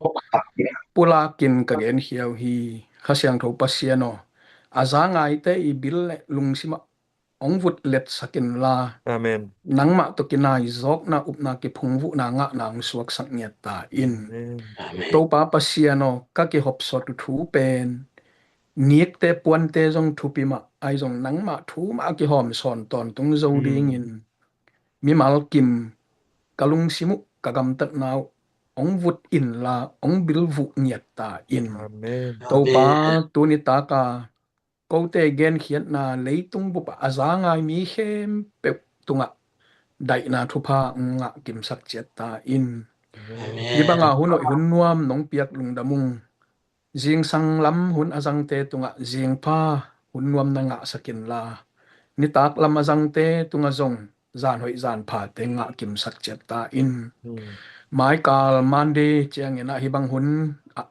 pulakin ka genkhia uh hi. Kha Siangtho Pasian aw, a za ngaite i bil le lungsim ah hong vut letsak inla, amen, nangmah tawh kinaizawkna upna kiphungvuhna ngahna hong suaksak ngiat ta in. Amen. Amen. Topa Pasian aw, ka kihopsawt uh thu pen nikte puante zong thupi mah, ahi zong nangmah thu mah a kihawm sawn tawntung zo, mm, dingin mimal kim ka lungsim uh, ka gamtatna uh hong vut inla, hong bilvuh ngiat ta in. Amen. Topa, amen, tuni taka kote genkhiatna leitung bup ah a za ngai mi khempeuh tungah daihna thupha hong ngah kimsak ciat ta in. Amen. Hih banga hun hoih hun nuam nong piak lungdam ung. Zingsang lam hun a zangte tungah zingpha hun nuam na ngahsak inla, nitak lam a zangte tungah zong zan hoih zan phate ngah kimsak ciat ta in. Hmm. Maikal Monday ciangin ah hih bang hun ah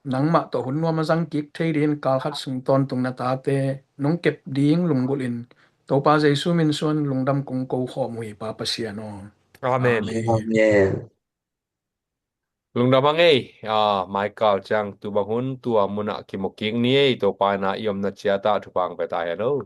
nangmah tawh hun nuam a zang kik thei dingin kal khat sung tawntung na tate nong kep ding lunggulh in Topa Jesu min suang lungdam kong ko khawm uh hi, Pa Pasian aw. Amen. Amen. Amen. Lungdam a ngei, ah, Michael ciang tu bang hun tua munah kimu kik ni ei, Topa in ah i omna ciat ah thupha hong pia ta hen aw.